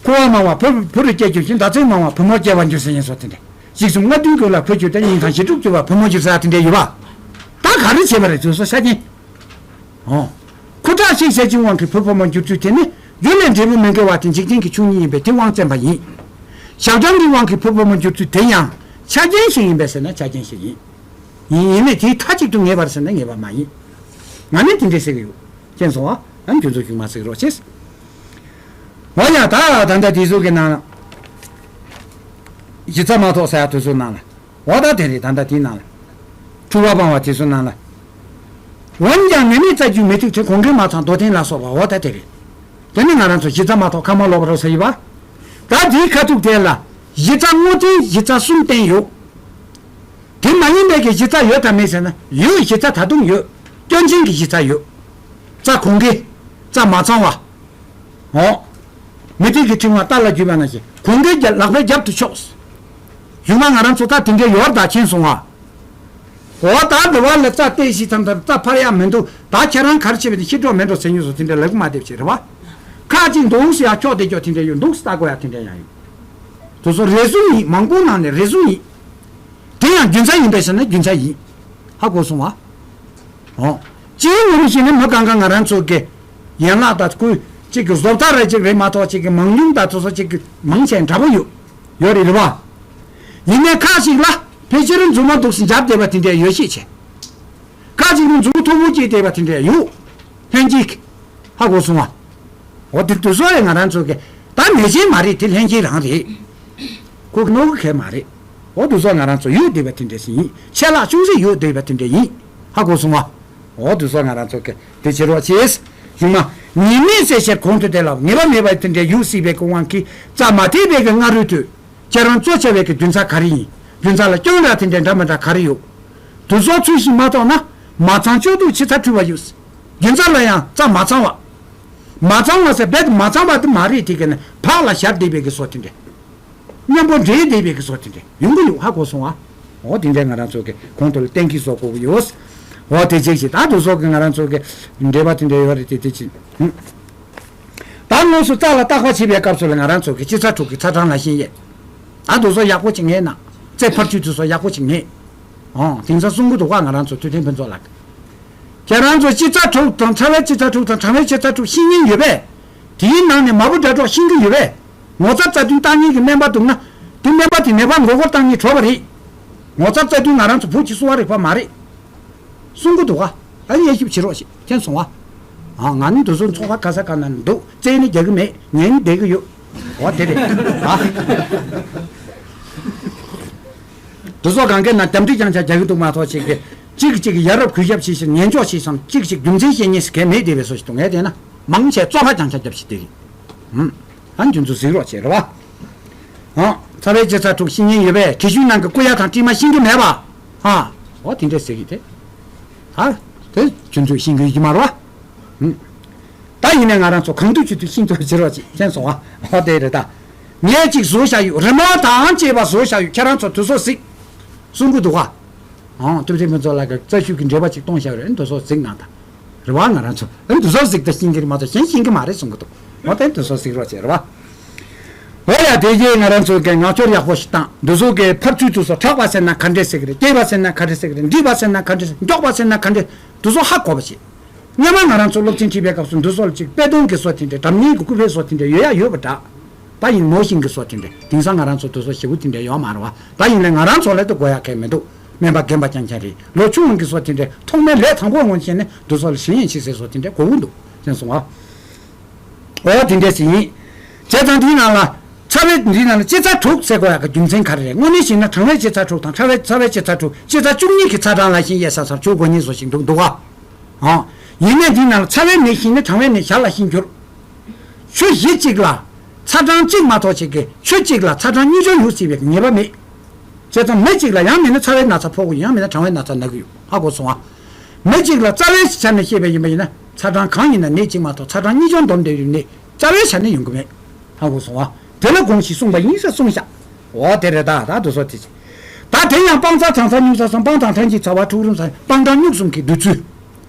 ཕོ་བ་མང་བ་བུ་བུ་རུ་སྐྱེ་འགྱུར་ཞིང་། མདའ་ཚན་མང་བ་བུ་མོར་སྐྱེ་བར་འགྱུར་ཟེར་ཡིན་སོགས་དེ་འདྲ། གཞིག་གསུམ་ལྔ་བདུན་དགུ་ལ་བུ་གྱུར་ཏེ། སྙིང་ཐང་བཞི་དྲུག་གྱུར་པ་བུ་མོར་འགྱུར་ཟེར་དེ་འདྲ་ཡོད་པ། ད་ག་རེ་བྱེད་པ་རེད་ཚོད་སོ་ཤ་ཅན། ཨོ། ཁུ་ཁྲག་ཤིག་བྱེད་ཀྱི་དབང་གིས་བུ་ཕོ་མོ་འགྱུར་ཚུལ་དེ་ནི། རྒྱུ་ལས་འབྲས་བུ་མི་འགལ་བ་དེ་འཇིག་རྟེན་གྱི་ཆོས་ཉིད་ཡིན་པས་དེ་དབང་བཙན་པ་ཡིན། ཞག་གྲངས་ཀྱི་དབང་གིས་བུ་ཕོ་མོ་འགྱུར་ཚུལ་དེ་ཡང་ཆ་རྐྱེན་ཞིག་ཡིན་པས་ཟེར་ན་ཆ་རྐྱེན་ཞིག་ཡིན། ཡིན་ཡིན་ནས་དེའི་མཐའ་གཅིག་ཏུ་ངེས་པར་ཟེར་ན་ངེས་པ་མ་ཡིན། ང་ནི་དེ་འདྲས་ཟེར་གྱི་ཡོད། མཁྱེན་སོང་ཨ། ཨ་ནི་ཁྱོད་ཚོ་གཞུག་མ་ཟེར་རོགས་བྱེད། འོ་ཡ། ད་ད་ལྟ་དེ་ཚོ་གི་ནང་ལ། གཞི་རྩ་མ་ཐོགས་ཟེར་ཡ་དེ་ཚོ་ནང་ལ། འོ་ད་དེ་རེད། ད་ལྟ་དེའི་ནང་ལ། འཁྲུལ་བ་སྤང་བ་དེ་ཚོ་ནང་ལ། འོན་ཀྱང་མི་མེད་རྩ་རྒྱུ་མི་ཐུག་དེ། གོང་གི་མ་ཚང་མདོ་བསྟན་ལ་སོགས་པ། འོ་ད་དེ་རེད། དེ་ནི་ང་རང་ཚོ་གཞི་རྩ་མ་ཐོགས་ཁ་མ་ལོག་པ་རོ་ཟེར་ཡི་བ། ད་དེའི་ཁ་ཐུག་དེ་ལ་གཞི་རྩ་དངོས་བསྟན་གཞི་རྩ་གསུམ་བསྟན་ཡོད། དེ་མ་ཡིན་པའི་གི་གཞི་རྩ་ཡོད་དམ་མེད་ཟེར་ན། ཡོད། གཞི་རྩ་ད་དུང་ཡོད། སྐྱོན་ཅན་གྱི་གཞི་རྩ་ཡོད། རྩ་གོང་གི། རྩ་མ་ཚང་བ། འོ། མུ་སྟེགས་ཀྱི་ཕྲེང་བ་རྟ་ལ་བརྒྱུས་པ་ནང་བཞིན་གོང་གི་རྒྱབ་ལག་པའི་རྒྱབ་ཏུ་ཕྱོགས། གཞུག་མ་ང་རང་ཚོ་ད་དེ་འདྲའི་ཡོར་ད་མཁྱེན་སོང་བ། འོ་ད་འདི་བ་ལ་རྩ་གཏད་ཞིག་ཙམ་ད་རྩ་འཕར་ཡ་མི་འདུག་ད་ཁྱེད་རང་གར་བྱེད་པ་དེ་ཤི་འགྲོ་མེད་འགྲོ་ཟེར་ཉུས་སོ་དེ་འདྲའི་ལག་མ་འདེབས་བྱེད་རེད་བ། ཁ་ཅིག་འདུག་སེ་ཡ་ཁྱོག་དེ་ཁྱོག་དེ་འདྲ་ཡོད་འདུག་སེ་ལྟ་དགོས་ཡ་དེ་འདྲ་ཡང་ཡོད། དེ་ཚོ་རེ་ཟུང་ཡིན། མང་པོ་ནང་ནས་རེ་ཟུང་ཡིན། དེ་ཡང་རྒྱུ་མཚན་ཡིན་པས་ཟེར་ན་རྒྱུ་མཚན་ཡིན། ཧ་གོ་སོང་བ། འོ། སྤྱིའི་ངོ་མ་བཤད་ན་མི་གང་ག་ང་རང་ཚོ་གི་ཡན་ལག་དང་སྐུལ་གཅིག་གི་བཟོ་ལྟ་རེ་གཅིག་རེད་མ་གཏོགས་གཅིག་གི་མང་ཉུང་དང་དེ་ཚོ་གཅིག་གི་མང་ཆེ་འདྲ་པོ་ཡོད། ཡོད་རེད་རེད་བ། ཡིན་ནའི་ཁ་ཞིག་ལ་ཕལ་ཆེར་མཛུབ་མོ་འདུག་སེ་འཇབ་བསྡད་པ་དེ་འདྲ་ཡོད་ཤས་ཆེ། ཁ་ཅིག་ནི་མཛུབ་མཐོ་པོ་སྐྱེས་བསྡད་པ་དེ་འདྲ་ཡོད། ལྷན་སྐྱེས་ཀྱི། ཧ་གོ་སོང་བ། འོ་དེ་དུས་ཚོད་རེད་ང་རང་ཚོ་གི། ད་མེད་ཅན་མ་རེད། དེ་ལྷན་སྐྱེས་རང་རེད། ཁོ་གི་ནོར་གི་གལ་མ་རེད། འོ་དུས་ཚོད་ང་རང་ཚོ་ཡོད་བསྡད་པ་དེ་འདྲ་ཞིག་ཡིན། ཆད་ལྷག་ཅུང་ཟད་ཡོད་བསྡད་པ་དེ་འདྲ་ཡིན། ཧ་གོ་སོང་བ། འོ་དུས་ཚོད་ང་རང་ཚོ་གི་དེ་བྱེད་རོགས་བྱེད། གཞུག་མ། ཉེས་མེད་བསལ་ཕྱིར་གོང་དུ་དེ་ལ་ངེས་པ་མེད་པ་དེ་འདྲ་ཡོད་སྲིད་པའི་གི་དབང་གིས་རྩ་མ་གཏད་པའི་གི་སྔ་རོལ་དུ། ཁྱེད་རང་གཙོ་ཆེ་བའི་གི་རྒྱུ་མཚན་ག་རེ་ཡིན། རྒྱུ་མཚན་ལ་སྐྱོན་ར་དེ་འདྲ་འདྲ་མི་འདྲ་ག་རེ་ཡོད། དུས་ཚོད་ཚུལ་བཞིན་མ་རྟོགས་ན། མ་ཚང་སྤྱོད་ལྡོག་ཆེ་ཚ་འཁྲུལ་བ་ཡོད། རྒྱུ་མཚན་ལ་ཡང་རྩ་མ་ཚང་བ། མ་ཚང་བ་ཟེར་རྦད་དེ་མ་ཚང་བ་དེ་མ་རེད། དེ་ག་ནས་བག་ལ་ཞར་བསྡད་པའི་གི་བཟོ་དེ་འདྲ། མཉམ་པོ་འདྲེས་བསྡད་པའི་གི་བཟོ་དེ་འདྲ་ཡོང་གི་ཡོད། ཧ་གོ་སོང་ཨ། འོ་དེ་འདྲ་ང་རང་ཚོ་གི་གོང་དུ་ལ་གཏན་འཁེལ་བཟོ་དགོས་ཀྱི་ཡོད། འོ་དེ་གཅིག་བྱས། ད་དུས་ཚོད་ཀྱི་ང་རང་ཚོ་གི་འབྲེལ་བ་དེ་འདྲ་ཡོད་རེད་དེ་དེ་གཅིག་ད་དངོས་སུ་རྩ་ལ་བརྟག་པ་བྱེད་པའི་སྐབས་སུ་ལ་ང་རང་ཚོ་གི་སྤྱི་ཚ་དྲུག་གི་ཚ་གྲངས་ལ་ཤན་དབྱེ། ད་དུས་ཚོད་ཡག་པོ་ཅིག་ངེས་ན། རྩེ་ཕར་ཚུར་དུས་ཚོད་ཡག་པོ་ཅིག་ངེས། ཨོ། དེང་སང་གསུང་གི་འདུག་ག་ང་རང་ཚོ་ཐུབ་བསྟན་ཕུན་ཚོགས་ལགས། ཁྱེད་རང་ཚོ་སྤྱི་ཚ་དྲུག་དང་ཕྲ་བའི་སྤྱི་ཚ་དྲུག་དང་གྲངས་ལས་སྤྱི་ཚ་དྲུག་ཤེས་མཁན་ཡོད་པས། དེའི་ནང་ནས་མ་བུ་དགྲ་གྲོགས་ཤེས་ཀྱི་ཡོད་པས། ངོ་ཚ་རྩ་བདུན་བཏང་མཁན་གྱི་སྨན་པ་འདུག་ན། དེ་སྨན་པ་དེ་ནད་པ་མགོ་སྐོར་བཏང་མཁན་གྲོགས་པ་རེད། ངོ་ཚ་རྩ་བདུན་ང་རང་ཚོ་བོད་ཀྱི་གསོ་བ་རིག་པ་མ་རེད། གསུང་གི་འདུག་ག་ཨ་ནི་དབྱེ་ཞིབ་བྱེད་རོགས་ཞེས་མཁྱེན་སོང་ང་། ཨ། ང་ནི་འདུ་འཛོམས་ཚོགས་པ་ག་ས་ག་ན་འདུག་རྩེད་ནི་རྒྱག་གི་མེད། ཉན་ནི་བསྡད་གི་ཡོད། འོ་དེ་རེད། ཨ། འདུ་ཚོགས་གང་གའི་ནང་འདེམས་སྒྲིག་རྐྱང་རྐྱང་རྒྱག་གི་འདུག་མ་གཏོགས་ཅིག་གི་གཅིག་གིས་གཅིག་གི་ཡ་རབས་གུས་ཞབས་བྱེད་ཞིང་ཉན་འཇོག་བྱེད་ཞིང་། གཅིག་གིས་གཅིག་རྒྱུ་མཚན་བཤད་མཁན་ཞིག་གས་མེད་བསྡད་པའི་བཟོ་ཞིག་འདུག་ངས་བལྟས་ན་མང་ཆེ་བཙོག་པ་རྐྱང་རྐྱང་རྒྱབ་བྱས་བསྡད་ཀྱི། ཧུམ། ཨ་ནི་ཁྱོད་ཚོ་གཟིགས་རོགས་བྱེད་རེད་བ། ཨ། ཚ་བའི་སྤྱི་ཚ་དྲུག་ཤེས་མཁན་ཡོད་པས། དྲི་ཆུའི་ནང་གི་ཀུ་ཡ་དང་ཏྲི་མ་ཤེས་ཀྱི་མེད་པ། ཨ། འོ་དེ་འདྲས་ཟེར་གྱི་དེ། ཨ། དེ་ཁྱོད་ཚོས་ཤེས་ཀྱི་ཡོད་ཀྱི་མ་རེད་བ། ཧུམ། ད་ཡིན་ནའི་ང་རང་ཚོ་གང་ཐུབ་ཅི་ཐུབ་ཤེས་ཐུབ་བྱེད་རོགས་བྱེད། མཁྱེན་སོང་ཨ། འོ་དེ་རེད་ད། ངས་གཅིག་བཟོ་བཞག་ཡོད། རི་མོ་དང་བཅས་པ་བཟོ་བཞག་ཡོད། ཁྱེད་རང་ཚོ་དུས་ཚོད་གཟིགས། གསུང་གི་འདུག་ག་ཨང་། ཐུབ་བསྟན་ཕུན་ཚོགས་ལགས་ཀྱིས་རྩ་ཤུགས་ཀྱི་འགྲེལ་པ་ཅིག་གཏོང་བཞག་རེད། འདི་ཚོ་གཟིགས་གནང་དང་། རེད་བ། ང་རང་ཚོ་འདི་ཚོ་གཟིགས་ད་ཤེས་ཀྱི་རེད་མ་གཏོགས་གཞན་ཤེས་ཀྱི་མ་རེད་གསུང་གི་འདུག་འོ་དེ་འདི་ཚོ་གཟིགས་རོགས་བྱེད་རེད་བ། འོ་ཡ། དེ་རྗེས་ང་རང་ཚོ་གི་ངག་སྐྱོར་ཡག་པོ་ཞིག་བཏང་། འདི་ཚོ་གི་ཕར་ཚུར་དུ་སོ་ཁྲག་པ་ཟེར་ན་ག་འདྲས་ཟེར་གི་རེད། སྐྱེས་པ་ཟེར་ན་ག་འདྲས་ཟེར་གི་རེད། འདྲིས་པ་ཟེར་ན་ག་འདྲས་ཟེར། མགྱོགས་པ་ཟེར་ན་ག་འདྲས། འདི་ཚོ་ཧ་གོ་བ་བྱེད། སྔོན་མ་ང་རང་ཚོ་སློབ་ཚན་ཁྲིད་པའི་སྐབས་སུ་འདི་ཚོ་ལ་ཅིག་དཔེ་སྟོན་གྱི་སྲོལ་དེ་འདྲ། སྒྲ་སྙན་གྱི་སྐུད་པའི་སྲོལ་དེ་འདྲ་ཡོད་ཡ་ཡོད་པ་འདྲ། ད་ཡིན་མོ་ཤིང་གི་སྲོལ་དེ་འདྲ། དེང་སང་ང་རང་ཚོ་འདི་ཚོ་ཞེ་པོ་དེ་འདྲ་ཡོད་མ་རེད་བ། ད་ཡིན་ནའི་ང་རང་ཚོ་ལ་དེ་དགོས་ཡ་གང་ཡང་མི་འདུག་སྨན་པ་རྒན་པ་རྐྱང་རྐྱང་རེད། ལོ་ཆུང་བ་གི་སྲོལ་དེ་འདྲ། ཐོག་མའི་ལས་དང་པོ་ངོས་བྱས་ནས་འདི་ཚོ་ལ་ཞིང་ཡན་ཆེ་སའི་སྲོལ་དེ་འདྲ་དགོས་ཀྱི་འདུག་མཁྱེན་སོང་ཨ། འོ་དེ་འདྲ་ཞིག་ཡིན། བྱས་ཙང་འདིའི་ནང་ལ་ཚ་བའི། འདིའི་ནང་ལ་སྤྱི་ཚ་དྲུག་ཟེར་དགོས་ཡག་གི་རྒྱུ་མཚན་ག་རེ་རེད། དངོས་གནས་བྱས་ན་གྲང་བའི་སྤྱི་ཚ་དྲུག་དང་ཕྲ་བའི་ཚ་བའི་སྤྱི་ཚ་དྲུག་སྤྱི་ཚ་བཅུ་གཉིས་ཀྱི་ཚ་གྲངས་ལ་ཤན་དབྱེ་ས་སར་ཆུ་དགོས་ཉེན་བཟོ་ཞིག་འདུག་འདུག་ག་ཨང་། ཡིན་ནའི་འདིའི་ནང་ལ་ཚ་བའི་ནད་ཤེས་ནས་གྲང་བའི་ནད་ཞར་ལ་ཤན་འགྱུར། ཆུ་བཞི་གཅིག་ལ་ཚ་གྲངས་གཅིག་མ་གཏོགས་བྱེད་ཀྱི། ཆུ་གཅིག་ལ་ཚ་གྲངས་གཉིས་སྦྱོར་ཡོད་སྲིད་པའི་ངེས་པ་མེད། བྱས་ཙང་མི་གཅིག་ལ་ཡང་མིན་ན་ཚ་བའི་ན་ཚ་ཕོག་གི་ཡོད། ཡང་མིན་ན་གྲང་བའི་ན་ཚ་ན་གི་ཡོད། ཧ་གོ་སོང་ཨ། མི་གཅིག་ལ་རྩ་བའི་ཆ་ནས་བཤད་པ་ཡིན་པ་ཡིན་ན། ཚ་གྲངས་གང་ཡིན་ན་ནད་གཅིག་མ་གཏོགས་ཚ་གྲངས་གཉིས་སྦྱོར་འདོམས་བསྡད་ཡོད་ནི་རྩ་བའི་ཆ་ནས་ཡོང་གི་མེད། ཧ་གོ་སོང་ཨ། དེ་ལ་དགོངས་གཞི་གསུངས་པ་ཡིན་ཟེར་གསུངས་ཤག་འོ་དེ་རེད་ད། ད་དུ་སོ་དེ་ཅི། ད་དེ་ཡང་སྤང་ཚ་གྲང་ཚ་སྨྱུག་ཚ་གསུམ། སྤང་དང་ཐང་གི་ཚ་བ་འཁྲུག་རུམ་ཚ། སྤང་གྲང་སྨྱུག་གསུམ་གྱི་འདུས་ཚུལ།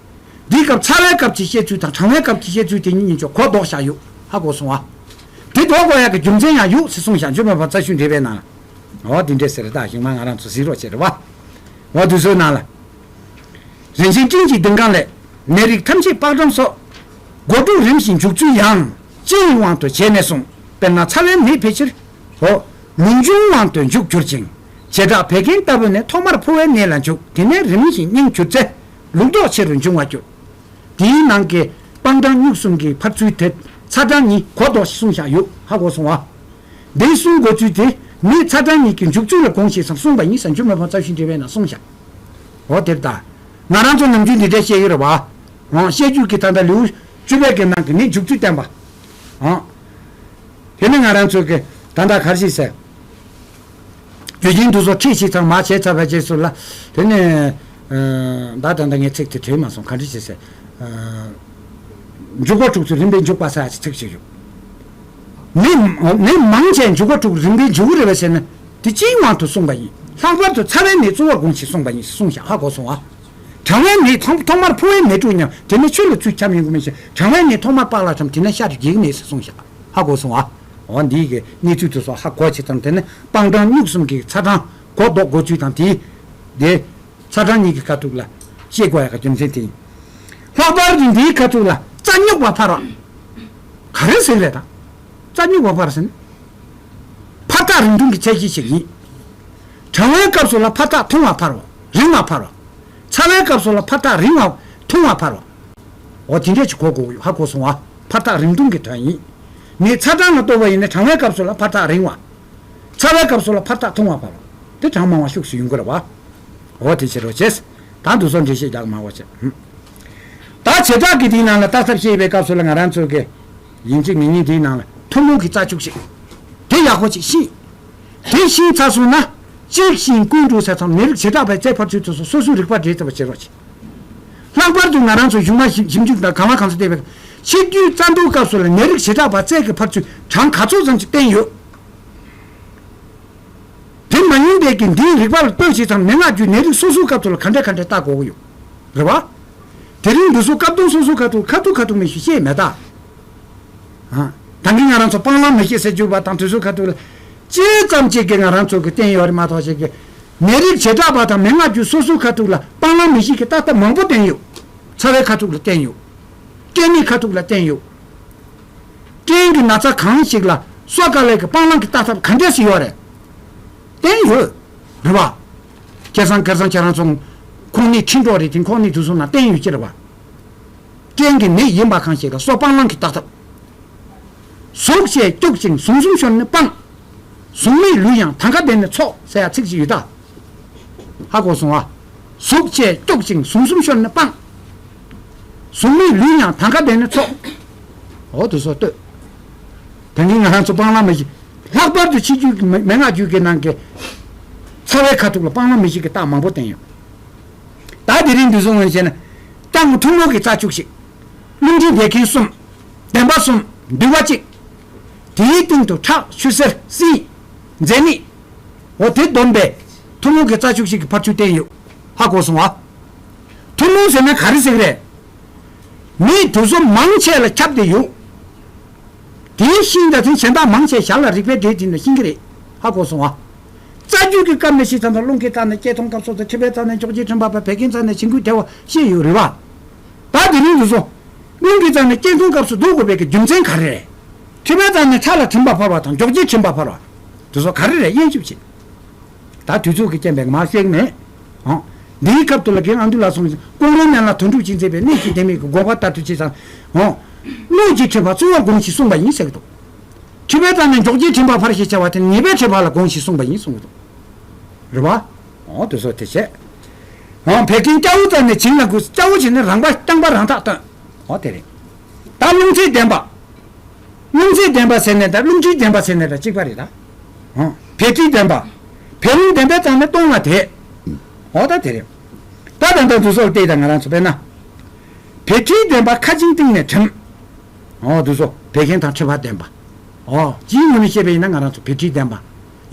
འདིའི་སྐབས་ཚ་བའི་སྐབས་ཀྱི་བཤད་ཚུལ་དང་གྲང་བའི་སྐབས་ཀྱི་བཤད་ཚུལ་དེ་གཉིས་གཉིས་ཆོག་གོ་ལྡོག་བཞག་ཡོད། ཧ་གོ་སོང་ཨ། མེ་ཏོག་བཀོག་ཡག་གི་རྒྱུ་མཚན་ཡང་ཡོད་ཟེར་གསུངས་ཤག་འཇུ་མི་ཕམ་རྩ་ཤུན་འགྲེལ་པའི་ནང་ལ། འོ་དེ་འདྲས་ཟེར་ད་ཞིག་མ་ང་རང་ཚོ་གཟིགས་རོགས་བྱེད་རེད་བ། འོ་དུས་ཚོད་ནང་ལ། རིན་ཆེན་སྤྲིན་གྱི་ལྡིང་ཁང་ལས། ནད་རིགས་ཐམས་ཅད་དཔག་བསམ་སོགས། འགོ་དྲུག་རིམ་བཞིན་འཇུག་ཚུལ་ཡང་། ལྕེ་ཡི་དབང་དུ་བྱས་ནས་གསུངས། དཔེར་ན་ཚ་བའི་ནད་ཕལ་ཆེར། འོ། ལུག་འབྱུང་དབང་དུ་འཇུག་གྱུར་ཅིང་། བྱེ་བྲག་བད་ཀན་ལྟ་བུ་ནི་ཐོག་མར་ཕོ་བའི་གནས་ལ་འཇུག་དེ་ནས་རིམ་བཞིན་སྙིང་གྱུར་ཚེ། ལུག་མདོག་ཆེ་རུ་འབྱུང་བར་འགྱུར། དེའི་ནང་གི་སྤང་ཐང་སྨྱུག་གསུམ་གྱི་ཕར་ཚུལ་དེ་ཚ་གྲང་གཉིས་གོ་ལྡོག་ཞེས་གསུངས་བཞག་ཡོད། ཧ་གོ་སོང་བ། འདིའི་གསུང་དགོས་ཚུལ་དེ་ནི་ཚ་གྲང་གཉིས་ཀྱི་འཇུག་ཚུལ་ལ་དགོངས་ཞེས་སམ་གསུངས་པ་ཡིན་ཟེར་འཇུ་མི་ཕམ་རྩ་ཤུན་འགྲེལ་པའི་ནང་གསུངས་བཞག་འོ་དེར་ལྟ། ང་རང་ཚོ་ནམ་རྒྱུན་འདི་འདྲ་བཤད་ཀྱི་རེད་བ། འོ་བཤད་རྒྱུད་ཀྱི་ད་ལྟ་ལེའུ་བཅུ་པའི་གི་ནང་གི་ནི་འཇུག་ཚུལ་བསྟན་པ། འོ། དེ་ནི་ང་རང་ཚོ་གི་ད་ལྟ་ག་རེ་ཞིག་ཟེར། རྒྱུ་རྐྱེན་དུ་སོགས་ཁྲིད་ཞིག་ཚང་མ་བྱས་ཚར་བའི་རྗེས་སུ་ལ། དེ་ནས། ད་ད་ལྟ་ངས་ཚིག་དེ་བྲིས་མ་སོང་ག་འདྲ་ཞིག་ཟེར། འཇུག་པ་དྲུག་ཚུལ་རིམ་པས་འཇུག་པ་ཟེར་ཡ་ཅིག་ཚིག་ཅིག་ཡོད། མི་མི་མང་ཆེ་འཇུག་པ་དྲུག་རིམ་པས་འཇུག་གི་རེད་པས་ཟེར་ན། དེ་ཅིའི་དབང་དུ་གསུངས་པ་ཡིན། ལྷག་པར་དུ་ཚ་བའི་ནད་གཙོ་བོར་དགོངས་ཞེས་གསུངས་པ་ཡིན་གསུངས་ཤག་ཧ་གོ་སོང་ཨ། གྲང་བའི་ནད་ཐོག་ཐོག་མར་ཕོ་བའི་ནད་དྲུག་སྙམ་དེ་ནི་ཆུ་ལ་ཚུད་འཁྱམ་ཡོང་གི་མིན་ཞེས་གྲང་བའི་ནད་ཐོག་མར་པགས་ལ་འཁྱམ་དེ་ནི་ཤ་རུས་རྒྱས་ཀྱི་མེད་ཟེར་གསུངས་ཤག་ཧ་གོ་སོང་ཨ། འོ་འདིའི་གི་གནས་ཚུལ་དེ་ཚོ་ཧ་གོ་ཆེ་ཙམ་དེ་ནི་སྤང་ཐང་སྨྱུག་གསུམ་གྱི་ཚ་གྲང་གོ་ལྡོག་དགོས་ཚུལ་དང་དེའི་དེ། ཚ་གྲང་གཉིས་ཀྱི་ཁ་ཐུག་ལ་བཤད་དགོས་ཡག་གི་རྒྱུ་མཚན་དེ་ཡིན། ལྷག་པར་དུ་འདིའི་ཁ་ཐུག་ལ་རྩ་སྨྱུག་པ་འཕར་བ། ག་རེ་ཟེར་རེད་ད། རྩ་སྨྱུག་པ་འཕར་ཟེར་ན། འཕར་ཐག་རིང་ཐུང་གི་ཚད་གཞི་ཞིག་ཡིན། གྲང་བའི་སྐབས་སུ་ལ་འཕར་ཐག་ཐུང་བ་འཕར་བ། རིང་བ་འཕར་བ། ཚ་བའི་སྐབས་སུ་ལ་འཕར་ཐག་རིང་བ་ཐུང་བ་འཕར་བ། འོ་དེ་འདྲས་ཅིག་གོ་དགོས་ཀྱི་ཡོད། ཧ་གོ་སོང་བ། འཕར་ཐག་རིང་ཐུང་གི་དོན་ཡིན། མི་ཚ་གྲང་ལ་གཏོགས་པ་ཡིན་ན་གྲང་བའི་སྐབས་སུ་ལ་འཕར་ཐག་རིང་བ། ཚ་བའི་སྐབས་སུ་ལ་འཕར་ཐག་ཐུང་བ་འཕར་བ། དེ་གྲངས་མང་བ་ཤུགས་སུ་ཡོང་གི་རེད་བ། འོ་དེ་བྱེད་རོགས་བྱེད། ད་འདུག་སོང་འགྲེལ་བཤད་རྒྱག་མ་འོ་བྱེད། ད་བྱེ་བྲག་གི་དེའི་ནང་ལ་བརྟག་ཐབས་བཤད་པའི་སྐབས་སུ་ལ་ང་རང་ཚོ་གི་ཡིན་གཅིག་མིན་གཉིས་དེའི་ནང་ལ་ཐུན་མོང་གི་རྩ་བཅུ་ཞིག་དེ་ཡག་པོ་ཅིག་ཤེས། དེ་ཤེས་ཚར་སོང་ན་གཅིག་ཤིང་ཀུན་འགྲོ་ས་ཚང་ནད་རིགས་བྱེ་བྲག་པའི་རྩའི་ཕར་ཚུལ་དུ་སོ་སོ་སོའི་རིག་པ་འདྲེས་ཐུབ་པ་བྱེད་རོགས་བྱེད། ལྷག་པར་དུ་ང་རང་ཚོ་གཞུང་མ་ཞིབ་ཞིབ་འཇུག་དང་གང་ལ་གང་འཚམ་བལྟས་པའི་ཕྱི་རྒྱུད་རྩ་འདུལ་སྐབས་སུ་ལ་ནད་རིགས་བྱེ་བྲག་པ་རྩའི་གི་ཕར་ཚུལ་གྲངས་ག་ཚོད་ཙམ་ཞིག་བསྟན་ཡོད། དེ་མ་ཡིན་པའི་གི་འདིའི་རིག་པ་ལ་ལྟོས་བྱེད་ཙམ་མན་ངག་རྒྱུད་ནད་རིགས་སོ་སོའི་སྐབས་སུ་ལ་ག་འདྲ་ག་འདྲ་བལྟ་དགོས་ཀྱི་ཡོད། རེད་བ། དེ་རིང་འདི་ཚོ་སྐབས་དོན་སོ་སོའི་ཁ་ཐུག་ཁ་ཐུག་ཁ་ཐུག་མི་ཞིག་བཤད་མེད་ད། ཨ། ད་གིན་ང་རང་ཚོ་སྤང་བླང་མི་ཤེས་ཟེར་རྒྱུ་བ་དང་དེ་ཚོའི་ཁ་ཐུག་ལ། ཅི་ཙམ་ཅིག་གི་ང་རང་ཚོ་གི་བསྟན་ཡོད་རེད་མ་གཏོགས་ཞིག་གི། ནད་རིགས་བྱེ་བྲག་པ་དང་མན་ངག་རྒྱུད་སོ་སོའི་ཁ་ཐུག་ལ་སྤང་བླང་མི་ཤེས་ཀྱི་ཏག་ཏག་མང་པོ་བསྟན་ཡོད། ཚ་བའི་ཁ་ཐུག་ལ་བསྟན་ཡོད། སྐྲན་ནད་ཁ་ཐུག་ལ་བསྟན་ཡོད། སྐྲན་གྱི་ན་ཚ་གང་ཞིག་ལ་གསོ་དཀའ་ལས་ཀྱི་སྤང་བླང་གི་ལྟ་ཐབས་ག་འདྲས་སུ་ཡོད་རེད། བསྟན་ཡོད། རེད་བ། ཁ་སང་ཁ་སང་ཁྱེད་རང་ཚོ་ཁོང་ནི་ཁྲིན་ཀྲོག་རེད་དེ་ཁོང་ནི་དུས་སུ་ན་བསྟན་ཡོད་ཀྱི་རེད་བ། སྐྲན་གྱི་ནད་ཡིན་པ་གང་ཞིག་ལ་གསོ་སྤང་བླང་གི་ལྟ་ཐབས། ཟུག་བཅས་སྐྱུག་ཅིང་ཟུམ་ཟུམ་ཤོར་ནས་སྤང་། ཟུག་མེད་ལུས་ཡང་ཐང་ག་བསྡད་ནས་ཚོགས་ཟེར་ཡ་ཚིག་ཅིག་ཡོད་ད། ཧ་གོ་སོང་ཨ། ཟུག་བཅས་སྐྱུག་ཅིང་ཟུམ་ཟུམ་ཤོར་ནས་སྤང་། ཟུག་མེད་ལུས་ཡང་ཐང་ག་བསྡད་ནས་ཚོགས། འོ་དེ་ཚོ་ལྟོས། ད་གིན་ང་རང་ཚོ་སྤང་བླང་མི་ཤེས། ལྷག་པར་དུ་ཕྱི་རྒྱུད་ཀྱི་མན་མན་ངག་རྒྱུད་ཀྱི་ནང་གི་ཚ་བའི་ཁ་ཐུག་ལ་སྤང་བླང་མི་ཤེས་ཀྱི་རྟགས་མང་པོ་བསྟན་ཡོད། ད་དེ་རིང་འདི་ཚོ་ངོས་བྱས་ན། རྐྱང་ཐུན་མོང་གི་རྩ་བཅུ་ཞིག་རླུང་མཁྲིས་བད་ཀན་གསུམ། ལྡན་པ་གསུམ། འདུས་པ་གཅིག་དེའི་སྟེང་དུ་ཁྲག་ཆུ་སེར་བསིལ། མཛེ་ནད། འོ་དེ་བསྡོམས་པས་ཐུན་མོང་གི་རྩ་བཅུ་ཞིག་གི་ཕར་ཚུར་བསྟན་ཡོད། ཧ་གོ་སོང་ཨ། ཐུན་མོང་ཟེར་ན་ག་རེ་ཟེར་གི་རེད། མི་དེ་ཚོ་མང་ཆེ་ལ་ཁྱབ་བསྡད་ཡོད། དེའི་ཤིང་དང་དེ་གཞན་དག་མང་ཆེ་ཞར་ལ་རིག་པའི་འགྲེལ་དེ་འདྲ་ཤེས་ཀྱི་རེད། ཧ་གོ་སོང་ཨ། རྩ་རྒྱུད་ཀྱི་སྐབས་ནས་ཤེས་ཙམ་དང་རླུང་གི་རྩ་ནས་སྐྱེ་ཐོན་སྐབས་སུ་དང་མཁྲིས་པའི་རྩ་ནས་མགྱོགས་ཀྱི་མཁྲིས་པ་བད་ཀན་རྩ་ནས་བྱིང་རྒོད་ཐལ་བ་ཤེས་ཡོད་རེད་བ། ད་དེ་རིང་དུ་སོང་། རླུང་གི་རྩ་ནས་སྐྱེ་ཐོན་སྐབས་སུ་ལྡོག་དགོས་པའི་གི་རྒྱུ་མཚན་ག་རེ་རེད། མཁྲིས་པའི་རྩ་ནས་ཁྲག་ལ་མཁྲིས་པ་འཕར་བ་དང་མགྱོགས་ཀྱི་མཁྲིས་པ་འཕར་བ། དེ་ཚོ་ག་རེ་རེད་དབྱེ་ཞིབ་བྱེད། ད་དུས་ཚོད་ཀྱི་རྐྱེན་པས་མར་བཤད་མེད། ཨང་། འདིའི་སྐབས་དུ་ལ་རྒན་ཨ་འདུས་ལགས་སོང་ཞིང་ཀོང་རོང་ནན་ལ་དོན་གྲུབ་ཅིང་མཛད་པའི་གནད་ཀྱི་ལྡེ་མིག་གི་དགོངས་པ་ལྟར་དུ་ཅི་ཙམ། ཨང་། རླུང་གི་མཁྲིས་པ་གཙོ་བོར་དགོངས་ཤིག་གསུངས་པ་ཡིན་ཟེར་གི་འདུག་མཁྲིས་པའི་རྩ་ནས་མགྱོགས་ཀྱི་མཁྲིས་པ་འཕར་ཞེས་བྱ་བ་དེ་ནི་ཉེས་པའི་མཁྲིས་པ་ལ་དགོངས་ཤིག་གསུངས་པ་ཡིན་གསུངས་གི་འདུག་རེད་བ། ཨོ་དེ་སོགས་དེ་བྱས། ཨང་། བད་ཀན་སྐྱ་བོའི་རྩ་ནས་བྱིང་ལ་འགུལ། སྐྱ་བོ་བྱས་ནས་རང་པ་རྐྱང་པ་རང་ཐག་བཏོན། ཨོ་དེ་རེད། ད་རླུང་མཁྲིས་ལྡན་པ། རླུང་མཁྲིས་ལྡན་པ་ཟེར་ནས་ད་རླུང་མཁྲིས་ལྡན་པ་ཟེར་ནས་ད་གཅིག་པ་རེད་ད། ཨང་། བད་མཁྲིས་ལྡན་པ། བད་རླུང་ལྡན་པའི་རྩ་ནས་སྟོང་ལ་དེད། ཨོ་ད་དེ་རེད། ད་ད་ད་འདུ་སོགས་བལྟས་ད་ང་རང་ཚོ་དཔེར་ན། བད་མཁྲིས་ལྡན་པ་ཁ་ཆིངས་སྟེང་ནས་དྲིམ། ཨོ་འདུ་སོགས་བད་ཀན་དང་མཁྲིས་པ་ལྡན་པ། ཨོ་སྤྱིའི་ངོས་ནས་བཤད་པ་ཡིན་ན་ང་རང་ཚོ་བད་མཁྲིས་ལྡན་པ།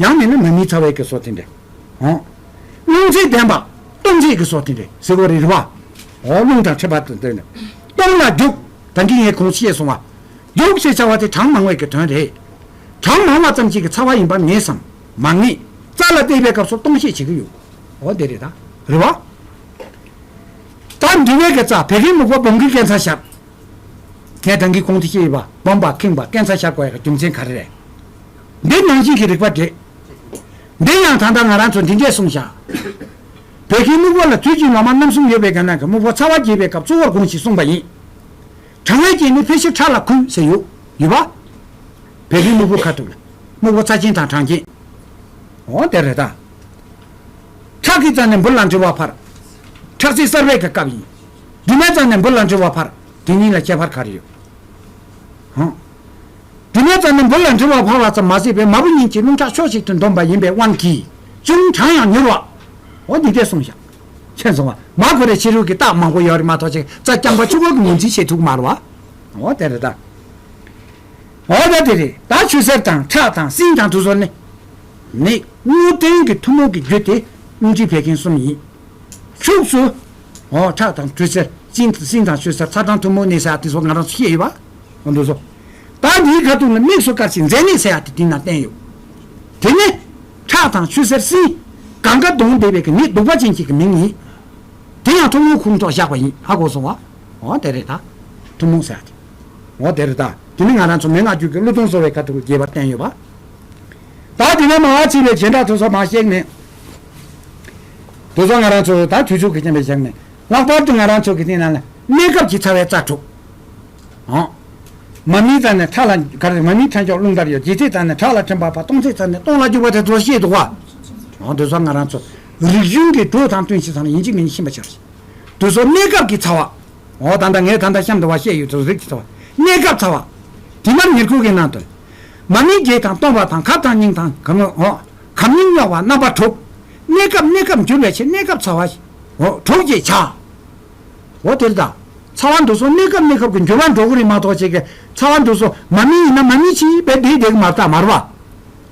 ཡང་མིན་ན་མ་ཎི་ཚ་བའི་གི་སོགས་དེ་འདྲ། ཨོ། རླུང་མཁྲིས་ལྡན་པ། སྟོང་མཁྲིས་གི་སོགས་དེ་འདྲ་ཟེར་བ་རེད་རེད་བ། ཨོ་རླུང་དང་མཁྲིས་པ་དང་ལྡན་ནས། སྟོང་ལ་རྒྱུག་ད་གིན་ངས་གོང་བཤད་སོང་བ། རྒྱུག་ཞེས་བྱ་བ་དེ་གྲངས་མང་བའི་གི་དོན་རེད། གྲངས་མང་བ་ཙམ་ཞིག་གི་ཚ་བ་ཡིན་པ་ངེས་སམ། མ་ངེས། རྩ་ལ་བལྟས་པའི་སྐབས་སུ་སྟོང་བཤད་བྱེད་ཀྱི་ཡོད། འོ་དེ་རེད་ད། རེད་བ། ད་འདི་བས་ཀྱི་རྩ་བད་ཀན་སྨུག་པ་སྦོམ་གྱི་སྐྱེ་ས་ཤར། ངས་ད་གིན་གོང་དུ་བཤད་ཡོད་པ་སྦོམ་པ་ཁེངས་པ་སྐྱེ་ས་ཤར་དགོས་ཡག་རྒྱུ་མཚན་ག་རེ་རེད། འདི་ནང་བཞིན་གྱི་རིགས་པ་འགྲིག། འདི་ཡང་ད་ལྟ་ང་རང་ཚོ་འདི་འདྲས་གསུངས་བཞག། བད་ཀན་སྨུག་པོ་ལ་དུས་ཀྱི་ལོ་མ་རྣམ་གསུམ་ཡོད་པའི་ཁ་ནང་གི་སྨུག་པོ་ཚ་བ་རྒྱས་པའི་སྐབས་གཙོ་བོར་དགོངས་ཤིག་གསུངས་པ་ཡིན། གྲང་བའི་རྐྱེན་ནི་ཕལ་ཆེར་ཁྲག་ལ་འཁོལ་ཟེར་ཡོད། ཡོད་པ། བད་ཀན་སྨུག་པོ་ཁ་ཐུག་ལ། སྨུག་པོ་ཚ་རྐྱེན་དང་གྲང་རྐྱེན། འོ་དེ་རེད་ད། ཁྲག་གི་རྩ་ནས་འབུར་ལ་འགྲིལ་བ་ཕར། ཁྲག་རྩའི་གསར་བའི་གི་སྐབས་ཡིན། རྒྱུ་མའི་རྩ་ནས་འབུར་ལ་འགྲིལ་བ་ཕར། དེ་གཉིས་ལ་ཁྱད་པར་ག་རེ་ཡོད། ཧང་། རྒྱུ་མའི་རྩ་ནས་འབུར་ལ་འགྲིལ་བ་ཕར་བ་ཙམ་མ་ཟད་པའི་མ་བུ་གཉིས་ཀྱི་རླུང་ཁྲག་ཕྱོགས་གཅིག་ཏུ་འདོམས་པ་ཡིན་པའི་དབང་གིས་ཅུང་གྲང་ཡང་མྱུར་བ། འོ་འདི་འདྲས་གསུངས་བཞག། མཁྱེན་སོང་བ། མ་གོ་རེ་ཕྱི་རོལ་གྱི་རྟགས་མང་པོ་ཡོད་རེད་མ་གཏོགས་ཅིག་རྩ་རྐྱང་པ་ཆུ་ཁོལ་གྱི་ངོས་འཛིན་བྱེད་ཐུབ་ཀྱི་མ་རེད་བ། འོ་དེ་རེད་ད། འོ་ད་དེ་རེད་ད། ཆུ་སེར་དང་ཁྲག་དང་སྲིན་དང་དུ་སོ་ནི། ནི་དངོས་བསྟན་གྱི་ཐུན་མོང་གི་རྒྱུ་དེ་རླུང་མཁྲིས་བད་ཀན་གསུམ་ཡིན། ཕྱུགས་སུ། འོ་ཁྲག་དང་དུ་སེར་སྲིན་སྲིན་དང་ཆུ་སེར་ཚ་གྲང་ཐུན་མོང་ནད་ཟེར་ཡ་དེ་ཚོ་ང་རང་ཚོ་ཤེས་ཡོད་པ། འོ་འདུག་སོ། ད་འདིའི་ཁ་ཐུག་ལ་དམིགས་སུ་བཀར་ཞིང་མཛེ་ནད་ཟེར་ཡ་དེ་དེ་ན་བསྟན་ཡོད། དེ་ནི་ཁྲག་དང་ཆུ་སེར་སྲིན་གང་ག་གདོང་བསྡད་པའི་གི་ནད་གདུག་པ་ཅན་གཅིག་གི་མིང་ཡིན། དེ་ཡང་ཐུན་མོང་ཁོངས་གཏོགས་བཞག་པ་ཡིན། ཧ་གོ་སོང་བ། འོ་དེ་རེད་ད། ཐུན་མོང་ཟེར་ཡ་དེ། འོ་དེ་རེད་ད། དེ་ནི་ང་རང་ཚོ་མན་ངག་རྒྱུད་ཀྱི་ཀླུ་གདོན་གསོ་བའི་ཁ་ཐུག་རྒྱས་པར་བསྟན་ཡོད་པ། ད་དེ་ནས་མང་བ་ཕྱིན་པའི་བྱེ་བྲག་དུ་སོགས་མ་བཤད་ནས། དུ་སོགས་ང་རང་ཚོ་ད་དུས་ཚོད་ཀྱི་རྐྱེན་པས་བཞག་ནས་ལྷག་པར་དུ་ང་རང་ཚོ་གི་སྟེང་ན་ལ་གནས་སྐབས་ཀྱི་ཚ་བའི་རྩ་དྲུག། ཨང་། མ་མིའི་རྩ་ནས་ཁྲག་ལ་ག་རེ་མ་མིའི་ཁྲག་མཆོག་རླུང་ལྟར་ཡོད། ལྗིད་ཚད་རྩ་ནས་ཁྲག་ལ་ཐིམ་པ་ཕར། སྟོང་ཚད་རྩ་ནས་སྟོང་ལ་འཇུག་པ་དེ་ཚོ་ཤེས་འདུག་བ། ཨང་དུ་སོགས་ང་རང་ཚོ་རིག་གཞུང་གི་གྲོགས་དང་བསྟུན་ཞིང་ཚང་ལ་ཡིན་གཅིག་མིན་གཉིས་ཤེས་པ་བྱ་རེད། དུ་སོགས་གནས་སྐབས་ཀྱི་ཚ་བ། འོ་ད་ལྟ་ངས་ད་ལྟ་གཤམ་དུ་བ་བཤད་ཡོད་དུ་རིགས་ཀྱི་ཚ་བ། གནས་སྐབས་ཚ་བ། དེ་མར་ཉེར་དགུ་གི་ནང་དུ། མ་མིའི་རྒྱས་དང་སྟོང་པ་དང་ཁབ་དང་སྙིང་དང་གམ་འོ། གམ་སྙིང་རྙོག་པ་རྣམ་པ་དྲུག། གནས་སྐབས་གནས་སྐབས་འགྱུར་བའི་ཕྱིར་གནས་སྐབས་ཚ་བ། འོ་དྲུག་ཅེས་བྱ། འོ་དེ་རེད་ད། ཚ་བ་འདུག་སོང་གནས་སྐབས་གནས་སྐབས་ཀྱི་འགྱུར་བ་འགྲོ་གི་རེད་མ་གཏོགས་ཅིག་གི་ཚ་བ་འདུག་སོང་མ་མི་ཡིན་ན་མ་མི་ཅིག་བས་བསྡད་བསྡད་གི་མ་རེད་ད་མ་རེད་བ།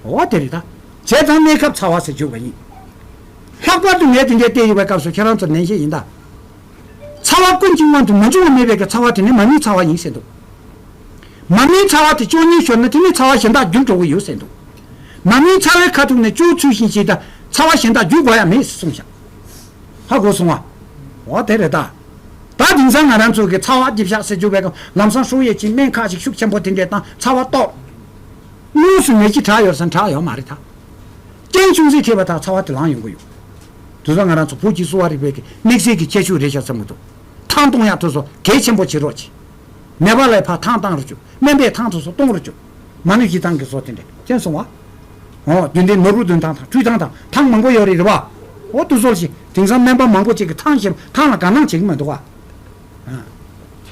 འོ་དེ་རེད་ད། བྱས་ཙང་གནས་སྐབས་ཚ་བ་ཟེར་བརྗོད་པ་ཡིན། ལྷག་པར་དུ་ངས་དེ་འདྲའི་བལྟས་ཡོད་པའི་སྐབས་སུ་ཁྱེད་རང་ཚོར་ནན་བཤད་ཡིན་ད། ཚ་བ་ཀུན་གྱི་དབང་དུ་མི་འབྱུང་བ་མེད་པའི་གི་ཚ་བ་དེ་ནི་མ་མིའི་ཚ་བ་ཡིན་ཟེར་འདུག་མ་མིའི་ཚ་བ་དེ་བཅུ་གཉིས་ཤོར་ན་དེ་ནི་ཚ་བ་གཞན་དག་འགྱུར་འགྲོ་གི་ཡོད་ཟེར་འདུག་མ་མིའི་ཚ་བའི་ཁ་ཐུག་ནས་བཅུ་ཚུལ་བཞིན་བྱེད་ད་ཚ་བ་གཞན་དག་འགྱུར་དགོས་ཡ་མེད་ཟེར་གསུངས་ཤག་ཧ་གོ་སོང་བ། འོ་དེ་རེད་ད། ད་དེང་སང་ང་རང་ཚོ་གི་ཚ་བ་རྒྱབ་ཤག་ཟེར་རྒྱུ་བས་ལམ་སང་ཧྲུའུ་ཡེ་ཅིན་སྨན་ཁག་ཅིག་ཤུགས་ཆེན་པོ་དེ་འདྲས་བཏང་ཚ་བ་གཏོར། དངོས་སུ་ནད་གཞི་དྲག་ཡོད་ས་དྲག་ཡོད་མ་རེད་ད། རྐྱེན་ཅུང་ཟད་འཕྲད་པ་དང་ཚ་བ་དེ་ལངས་ཡོང་གི་ཡོད། དེ་ཚོ་ང་རང་ཚོ་བོད་ཀྱི་གསོ་བ་རིག་པའི་གི་དམིགས་བསལ་གྱི་ཁྱད་ཆོས་རེད་ཤག་བསམ་གི་འདུག་ཐང་གཏོང་ཡག་དེ་ཚོ་གལ་ཆེན་པོ་བྱེད་རོགས་གྱིས། ནད་པ་ལ་ཕར་ཐང་བཏང་རོགས་བྱོས། སྨན་པས་ཐང་དེ་ཚོ་གཏོང་རོགས་བྱོས། མ་ཎི་བཞེས་སྟངས་ཀྱི་བཟོ་དེ་འདྲ་མཁྱེན་སོང་བ། འོ་རྒྱུན་ལྡན་ནོར་བུ་འདོན་སྟངས་དང་འཁྲུད་སྟངས་དང་ཐང་མང་པོ་ཡོད་རེད་རེད་བ། འོ་དེ་ཚོ་ཞིག་དེང་སང་སྨན་པ་མང་པོ་ཅིག་གིས་ཐང་ཞིག་ཐང་ལ་དགའ་སྣང་བྱེད་ཀྱི་མི་འདུག་བ།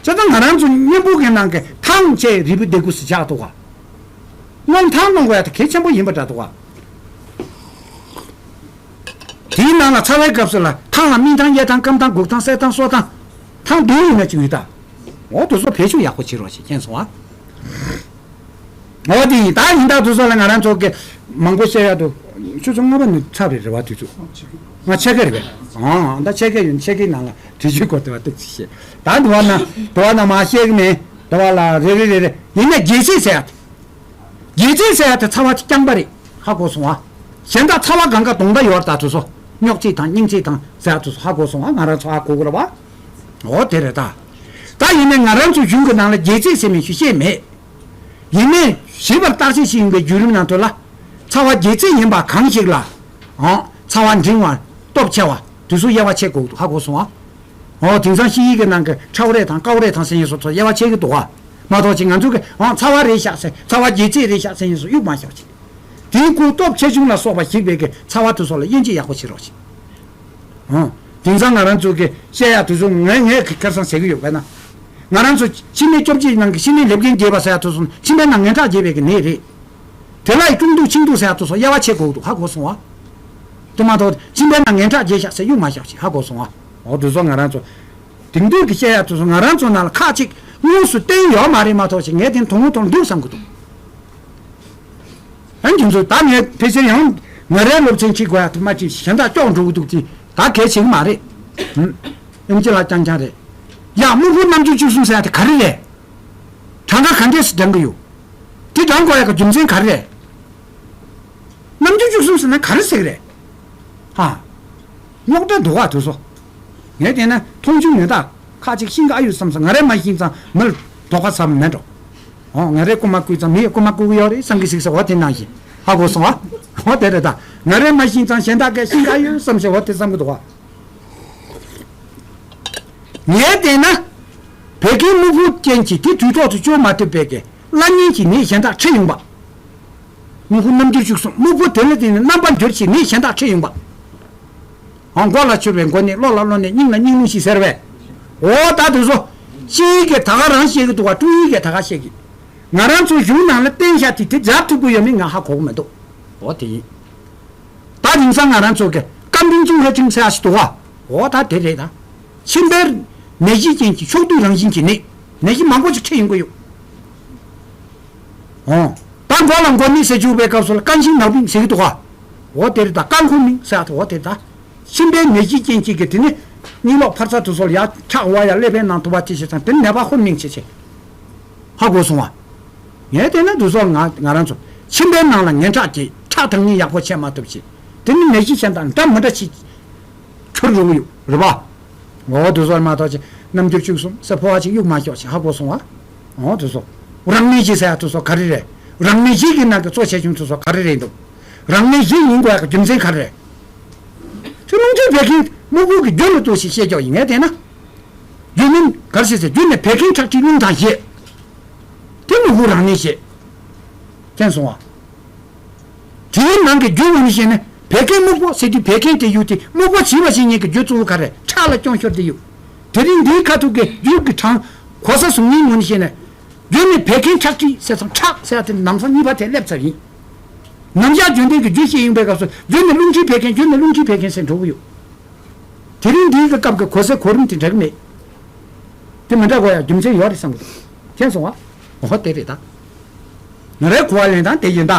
བྱས་ཙང་ང་རང་ཚོ་གཉེན་པོ་གི་ནང་གི་ཐང་ཆེ་རིལ་བུ་ལྡེ་གུ་སུ་ཆགས་འདུག་ག་སྔོན་ཐང་གཏོང་དགོས་ཡ་དེ་གལ་ཆེན་པོ་ཡིན་པ་འདྲ་འདུག་ག་དེའི་ནང་ལ་ཚ་བའི་སྐབས་སུ་ལ་ཐང་ལ་སྨིན་ཐང་གཡས་ཐང་སྐམ་ཐང་སྒུག་ཐང་སེར་ཐང་སོ་ཐང་། ཐང་བདུན་ཡིན་ན་ཅིག་ཡོད་ད། འོ་དེ་ཚོ་བེད་སྤྱོད་ཡག་པོ་བྱེད་རོགས་ཞེས་མཁྱེན་སོང་ཨ། འོ་དེ་ཡིན་ད་ཡིན་ད་དེ་ཚོ་ལ་ང་རང་ཚོ་གི་མང་པོ་བཤད་ཡ་འདུག་ཆུ་ཚོད་ལྔ་པ་ནས་ཚར་རེད་རེད་བ་དུས་ཚོད། ང་ཕྱེད་ཀ་རེད་པས། ཨང་ད་ཕྱེད་ཀ་ཡོད་ཕྱེད་ཀའི་ནང་ལ་དུས་ཚོད་སྐོར་དེ་བ་ཏོག་ཙམ་བཤད། ད་འདི་བ་ན་འདི་བ་ན་མ་བཤད་གི་མེད། འདི་བ་ལ་རེ་རེ་རེ་རེ་ཡིན་ན་རྒྱས་ཚད་ཟེར་ཡ་དེ། རྒྱས་ཚད་ཟེར་ཡ་དེ་ཚ་བ་དེ་རྐྱང་པ་རེད། ཧ་གོ་སོང་ཨ། གཞན་དག་ཚ་བ་གང་ག་གདོང་ད་ཡོད་རེད་ད་དུ་སོ། རྙོག་ཚད་དང་སྙིང་ཚད་དང་ཟེར་ཡ་དུ་སོ་ཧ་གོ་སོང་ཨ། ང་རང་ཚོ་ཧ་གོ་གི་རེད་བ། འོ་དེ་རེད་ད། ད་ཡིན་ནའི་ང་རང་ཚོ་གཞུང་གི་ནང་ལ་རྒྱས་ཚད་ཟེར་མི་ཞིག་བཤད་མེད། ཡིན་ནའི་ཞིབ་པར་བརྟག་དཔྱད་བྱེད་ཡོང་པའི་བརྒྱུད་རིམ་ནང་དུ་ལ། ཚ་བ་རྒྱས་ཚད་ཡིན་པ་གང་ཞིག་ལ། འོ། ཚ་བ་འབྲིང་བ། སྟོབས་ཆེ་བ། དུས་སུ་དབྱེ་བ་ཕྱེ་དགོས་འདུག་ཧ་གོ་སོང་ཨ། འོ་དེང་སང་ཤི་ཡི་གི་ནང་གི་ཁྲའོ་རེ་དང་ཀའོ་རེ་དང་ཟེར་ཡིན་སོ་ཚོ་དབྱེ་བ་ཕྱེ་གི་འདུག་ཨ། མ་གཏོགས་ཅིག་ང་ཚོ་གི་འོ་ཚ་བ་རེད་ཤག་ཟེར་ཚ་བ་རྒྱས་ཚད་རེད་ཤག་ཟེར་ཡིན་སོ་གཡུག་མ་བཞག་ཅིག་དེའི་སྐོར་སྟོབས་ཆེ་ཆུང་ལ་སོགས་པ་ཞིག་པའི་གི་ཚ་བ་དུ་སོགས་ལ་དབྱེ་འབྱེད་ཡག་པོ་བྱེད་རོགས་ཞེས། ཨང་། དེང་སང་ང་རང་ཚོ་གི་བཤད་ཡག་དུ་སོང་ངས་ངས་ཁ་སང་ཟེར་གི་ཡོད་པས་ན། ང་རང་ཚོ་མཆིན་ནད་བཅོ་བརྒྱད་ནང་གི་མཆིན་ནད་ལེབ་རྒན་རྒྱས་པ་ཟེར་ཡག་དུ་སོང་མཆིན་པའི་ནང་ངན་ཁྲག་རྒྱས་པའི་གི་ནད་རེད། དེ་ལ་ཡི་ཀྲུང་དུག་ཆིང་དུག་ཟེར་ཡག་དུ་སོང་དབྱེ་བ་ཕྱེ་དགོས་འདུག་ཧ་གོ་སོང་ཨ། དེ་མ་གཏོགས་མཆིན་པའི་ནང་ངན་ཁྲག་རྒྱས་ཤག་ཟེར་གཡུག་མ་བཞག་ཞིག་ཧ་གོ་སོང་ཨ། འོ་དུ་སོང་ང་རང་ཚོ། དེང་དུས་ཀྱི་བཤད་ཡག་དུ་སོང་ང་རང་ཚོ་ནང་ལ་ཁག་ཅིག་དངོས་སུ་བསྟན་ཡོད་མ་རེད་མ་གཏོགས་ཞིག་ངས་དེ་དོན་དངོས་ཐོག་འདུག་བསམ་གི་འདུག་ཨ་ཁྱེད་ཚོས་ད་ངས་ཕལ་ཆེར་ཡང་ང་རའི་སློབ་ཚན་ཁྲིད་དགོས་ཡ་དུ་མ་ཁྲིད་གཞན་དག་ཀྱོག་འགྲོ་གི་འདུག་ཅེས་ད་གལ་ཆེ་གི་མ་རེད། ཨུམ། ཨེམ་ཆི་ལགས་རྐྱང་རྐྱང་རེད། ཡ་སྨུག་པོ་རྣམ་དཔྱོད་བཅུ་གསུམ་ཟེར་ཡ་དེ་ག་རེ་རེད། གྲངས་ཀ་ག་འདྲས་སུ་འགྲེང་གི་ཡོད། དེ་འགྲེང་དགོས་ཡ་གི་རྒྱུ་མཚན་ག་རེ་རེད། རྣམ་འགྱུར་བཅུ་གསུམ་ཟེར་ན་ག་རེ་ཟེར་གི་རེད། ཧ། རྙོག་དྲ་འདུག་ག་དུས་སོ། ངས་བལྟས་ན་མཐོང་ཆུང་མེད་ད། ཁ་ཅིག་ཤིང་ཀ་ཨ་ཡོད་བསམ་སོང་། ང་རས་མ་ཤེས་ཙང་མི་ལ་དོགས་པ་ཟ་མི་མེད་འགྲོ། ཨོ་ང་རས་རྐུ་མ་རྐུས་ཙང་མི་ཡིས་རྐུ་མ་རྐུ་གི་ཡོད་རེད་བསམ་གི་ཟིག་ཟེར་བ་དེ་ནང་བཞིན་ཧ་གོ་སོང་ཨ། ཨོ་དེ་རེད་ད། ང་རས་མ་ཤེས་ཙང་གཞན་དག་གིས་ཤིང་ཀ་ཨ་ཡོད་བསམ་ཞེས་བ་དེ་བསམ་གི་འདུག་ག་ངས་བལྟས་ན། བད་ཀན་སྨུག་པོ་ཅན་གྱི་དེ་དུས་ཐོག་ཏུ་བཅོས་མ་ཐུབ་པའི་གི་བླ་གཉན་གྱི་ནད་གཞན་དག་ཁྲིད་ཡོང་བ། སྨུག་པོ་རྣམ་འགྱུར་བཅུ་གསུམ་སྨུག་པོ་དེ་ལ་བརྟེན་ནས་རྣམ་པར་འགྱུར་གྱི་ནད་གཞན་དག་ཁྲིད་ཡོང་བ། ཨང་མགོ་ལ་འཆོར་བའི་མགོ་ནད། གློ་ལ་གློ་ནད། སྙིང་ལ་སྙིང་རླུང་ཞེས་ཟེར་བས། འོ་ད་དུས་སོ། སྤྱི་ཡི་གི་ད་ག་རང་བཤད་ཀྱི་འདུག་ག་ཀྲུའུ་ཡི་གི་ད་ག་བཤད་ཀྱི། ང་རང་ཚོ་གཞུང་ནང་ལ་བསྟན་བཞག་དེ་དེ་སྦྱར་ཐུབ་ཀྱི་ཡོད་མེད་ང་ཧ་གོ་གི་མི་འདུག་འོ་དེ་ཡིན། ད་དེང་སང་ང་རང་ཚོ་གི་ཀམ་པིང་ཙུང་ཧེ་ཁྲིང་ཟེར་ཡ་ཞིག་འདུག་ག་འོ་ད་དེ་རེད་ད། མཆིན་པའི་ནད་གཞི་ཅན་གྱི་ཕྱོགས་བསྡུས་རང་བཞིན་གྱི་ནད། ནད་གཞི་མང་པོ་ཞིག་ཁྲིད་ཡོང་གི་ཡོད། འོ། ད་མགོ་ལ་མགོ་ནད་ཟེར་བཅུག་པའི་སྐབས་སུ་ལ་ཀན་ཤིང་ནག་པིང་ཟེར་གི་འདུག་ག་འོ་དེ་རེད་ད། ཀན་ཁུ་མིང་ཟེར་ཡ་དེ་འོ་དེ་རེད་ད། མཆིན་པའི་ནད་གཞི་ཅན་གཅིག་གིས་དེ་ནི་གཉིད་ལོག་འཕར་ཚ་དུས་སོ་ལ་ཡར་ཁྲག་འོ་ཡར་ཀླད་པའི་ནང་ཐུག་པ་དེ་བྱས་ཙང་དེ་ནི་ནད་པ་ཧོར་མིང་བྱེད་བྱེད། ཧ་གོ་སོང་བ། ངས་བལྟས་ན་དུས་སོ་ང་ང་རང་ཚོ་མཆིན་པའི་ནང་ལ་ངན་ཁྲག་སྐྱེས། ཁྲག་དང་ནི་ཡག་པོ་ཆད་མ་ཐུབ་བྱས། དེ་ནི་ནད་གཞི་གཞན་དང་འདྲ་མི་འདྲ་ཞིག་འཁྱུར་འགྲོ་གི་ཡོད་རེད་པ། འོ་དུས་སོ་མ་གཏོགས་ཅི་རྣམ་འགྱུར་བཅུ་གསུམ་ཟེར་ཕོ་བ་ཅིག་གཡུག་མ་ཤོག་ཅིག་ཧ་གོ་སོང་བ། འོ་དུས་སོ། རང་ནད་གཞི་ཟེར་ཡ་དུས་སོ་ག་རེ་རེད། རང་ནད་གཞི་གི་ནང་གི་གཙོ་ཆེ་ཆུང་དུས་སོ་ག་རེ་རེད་འདུག་རང་ནད་གཞི་ཡིན་དགོས་ཡག་གི་རྒྱུ་མཚན་ག་རེ་རེད། ཁྱོད་རླུང་མཁྲིས་བད་ཀན་སྨུག་པོ་གི་རྒྱུ་ལ་ལྟོས་ཤིག་བཤད་ཀྱོག་ཡིན་ངས་བལྟས་ན། རྒྱུ་ནི་ག་རེ་ཟེར་ཟེར་རྒྱུ་ནི་བད་ཀན་ཁྲག་མཁྲིས་རླུང་དང་ཞེས། དེ་སྨུག་པོ་རང་ནད་ཞེས། མཁྱེན་སོང་བ། དེའི་ནང་གི་རྒྱུ་ངོ་ནས་བཤད་ན་བད་ཀན་སྨུག་པོ་ཟེར་དུས་བད་ཀན་དེ་ཡོད་དེ་སྨུག་པོ་བྱེད་པ་ཞིག་ཉིད་ཀྱི་རྒྱུ་གཙོ་བོ་ག་རེ་ཁྲག་ལ་སྐྱོན་ཤོར་དེ་ཡོད། དེ་རིང་འདིའི་ཁ་ཐུག་གི་རྒྱུ་གི་གྲངས་གོ་ས་བཟུང་མཁན་ངོ་ནས་བཤད་ན། རྒྱུ་ནི་བད་ཀན་ཁྲག་མཁྲིས་ཟེར་ཙང་ཁྲག་ཟེར་ཡ་དེ་ནམ་སང་གཉིས་པ་དེ་སླེབས་ཚར་ཡིན། ནམ་ཞག་རྒྱུན་ལྡན་གྱི་རྒྱུ་ཞིག་ཡིན་པའི་སྐབས་སུ་རྒྱུ་ནི་རླུང་མཁྲིས་བད་ཀན་རྒྱུ་ནི་རླུང་མཁྲིས་བད་ཀན་ཟེར་འགྲོ་གི་ཡོད། དེ་རིང་འདིའི་གི་སྐབས་ཀྱི་གོ་སའི་གོ་རིམ་དེ་འདྲ་གི་མེད། དེ་མི་འདྲ་གོ་ཡ་རྒྱུ་མཚན་ཡོད་རེད་བསམ་གི་འདུག་མཁྱེན་སོང་ཨ། འོ་དེ་རེད་ད། ང་རའི་གོ་བ་ལེན་སྟངས་དེ་ཡིན་ད།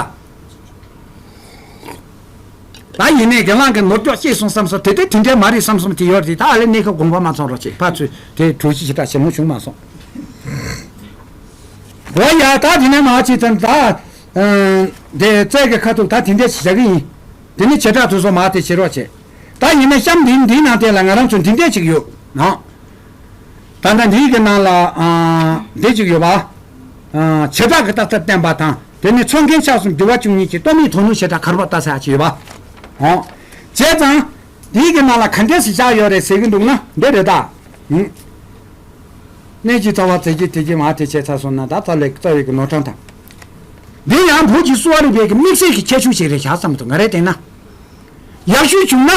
ད་ཡིན་ནའི་རྒན་ལགས་ཀྱི་ནོར་སྐྱོག་ཤེས་སོང་བསམ་སོང་དེ་དེ་དེ་འདྲ་མ་རེད་བསམ་སོང་དེ་ཡོད་རེད་ད་ཨ་ལེ་གནས་སྐབས་དགོངས་པ་མ་ཚོམ་རོགས་བྱེད་ཕར་ཚུར་དེ་གྲོས་གཞི་ཞེ་དྲག་ཞིབ་མོ་བྱུང་མ་སོང་། འོ་ཡ་ད་དེ་ནས་མ་བྱེད་ཙམ་ད། དེ་རྩལ་གྱི་ཁ་ཐུག་ད་དེ་འདྲ་ཞིག་བྱ་གི་ཡིན། དེ་ནི་བྱེ་བྲག་དུ་སོང་མ་དེ་བྱེད་རོགས་བྱེད། ད་ཡིན་ན་གཤམ་འདི་འདིའི་ནང་དེ་ལ་ང་རང་ཚོ་འདི་འདྲས་ཅིག་ཡོད་ནོ། ད་ལྟ་འདིའི་གི་ནང་ལ་ཨ། འདི་ཅིག་ཡོད་པ། ཨ། བྱེ་བྲག་གི་རྟགས་ཐབས་བསྟན་པ་དང་དེ་ནི་ཚོགས་མཁན་ཆ་གསུམ་འདུལ་བ་བཅུ་གཉིས་ཀྱི་སྟོད་སྨད་དོན་སྣོད་བྱེ་བྲག་གར་པ་ལྟ་ས་ཅིག་ཡོད་པ། འོ། བྱས་ཙང་། འདིའི་གི་ནང་ལ་ག་འདྲས་སུ་བཞག་ཡོད་རེད་ཟེར་གི་འདུག་ན་འདི་རེད་ད། ཨུ། གནས་ཀྱི་རྩ་བ་རྩེ་གཅིག་དེ་གཅིག་མ་དེ་བྱས་ཚར་སོང་ན་ད་རྩ་ལས་རྩ་བའི་གི་ནོར་གྲངས་དང་། འདི་ཡང་བོད་ཀྱི་གསོ་བ་རིག་པའི་གི་དམིགས་བསལ་གྱི་ཁྱད་ཆོས་ཤིག་རེད་བཞག་བསམ་འདུག་ང་རའི་སྟེང་ན། ཡག་ཤོས་བྱུང་ན།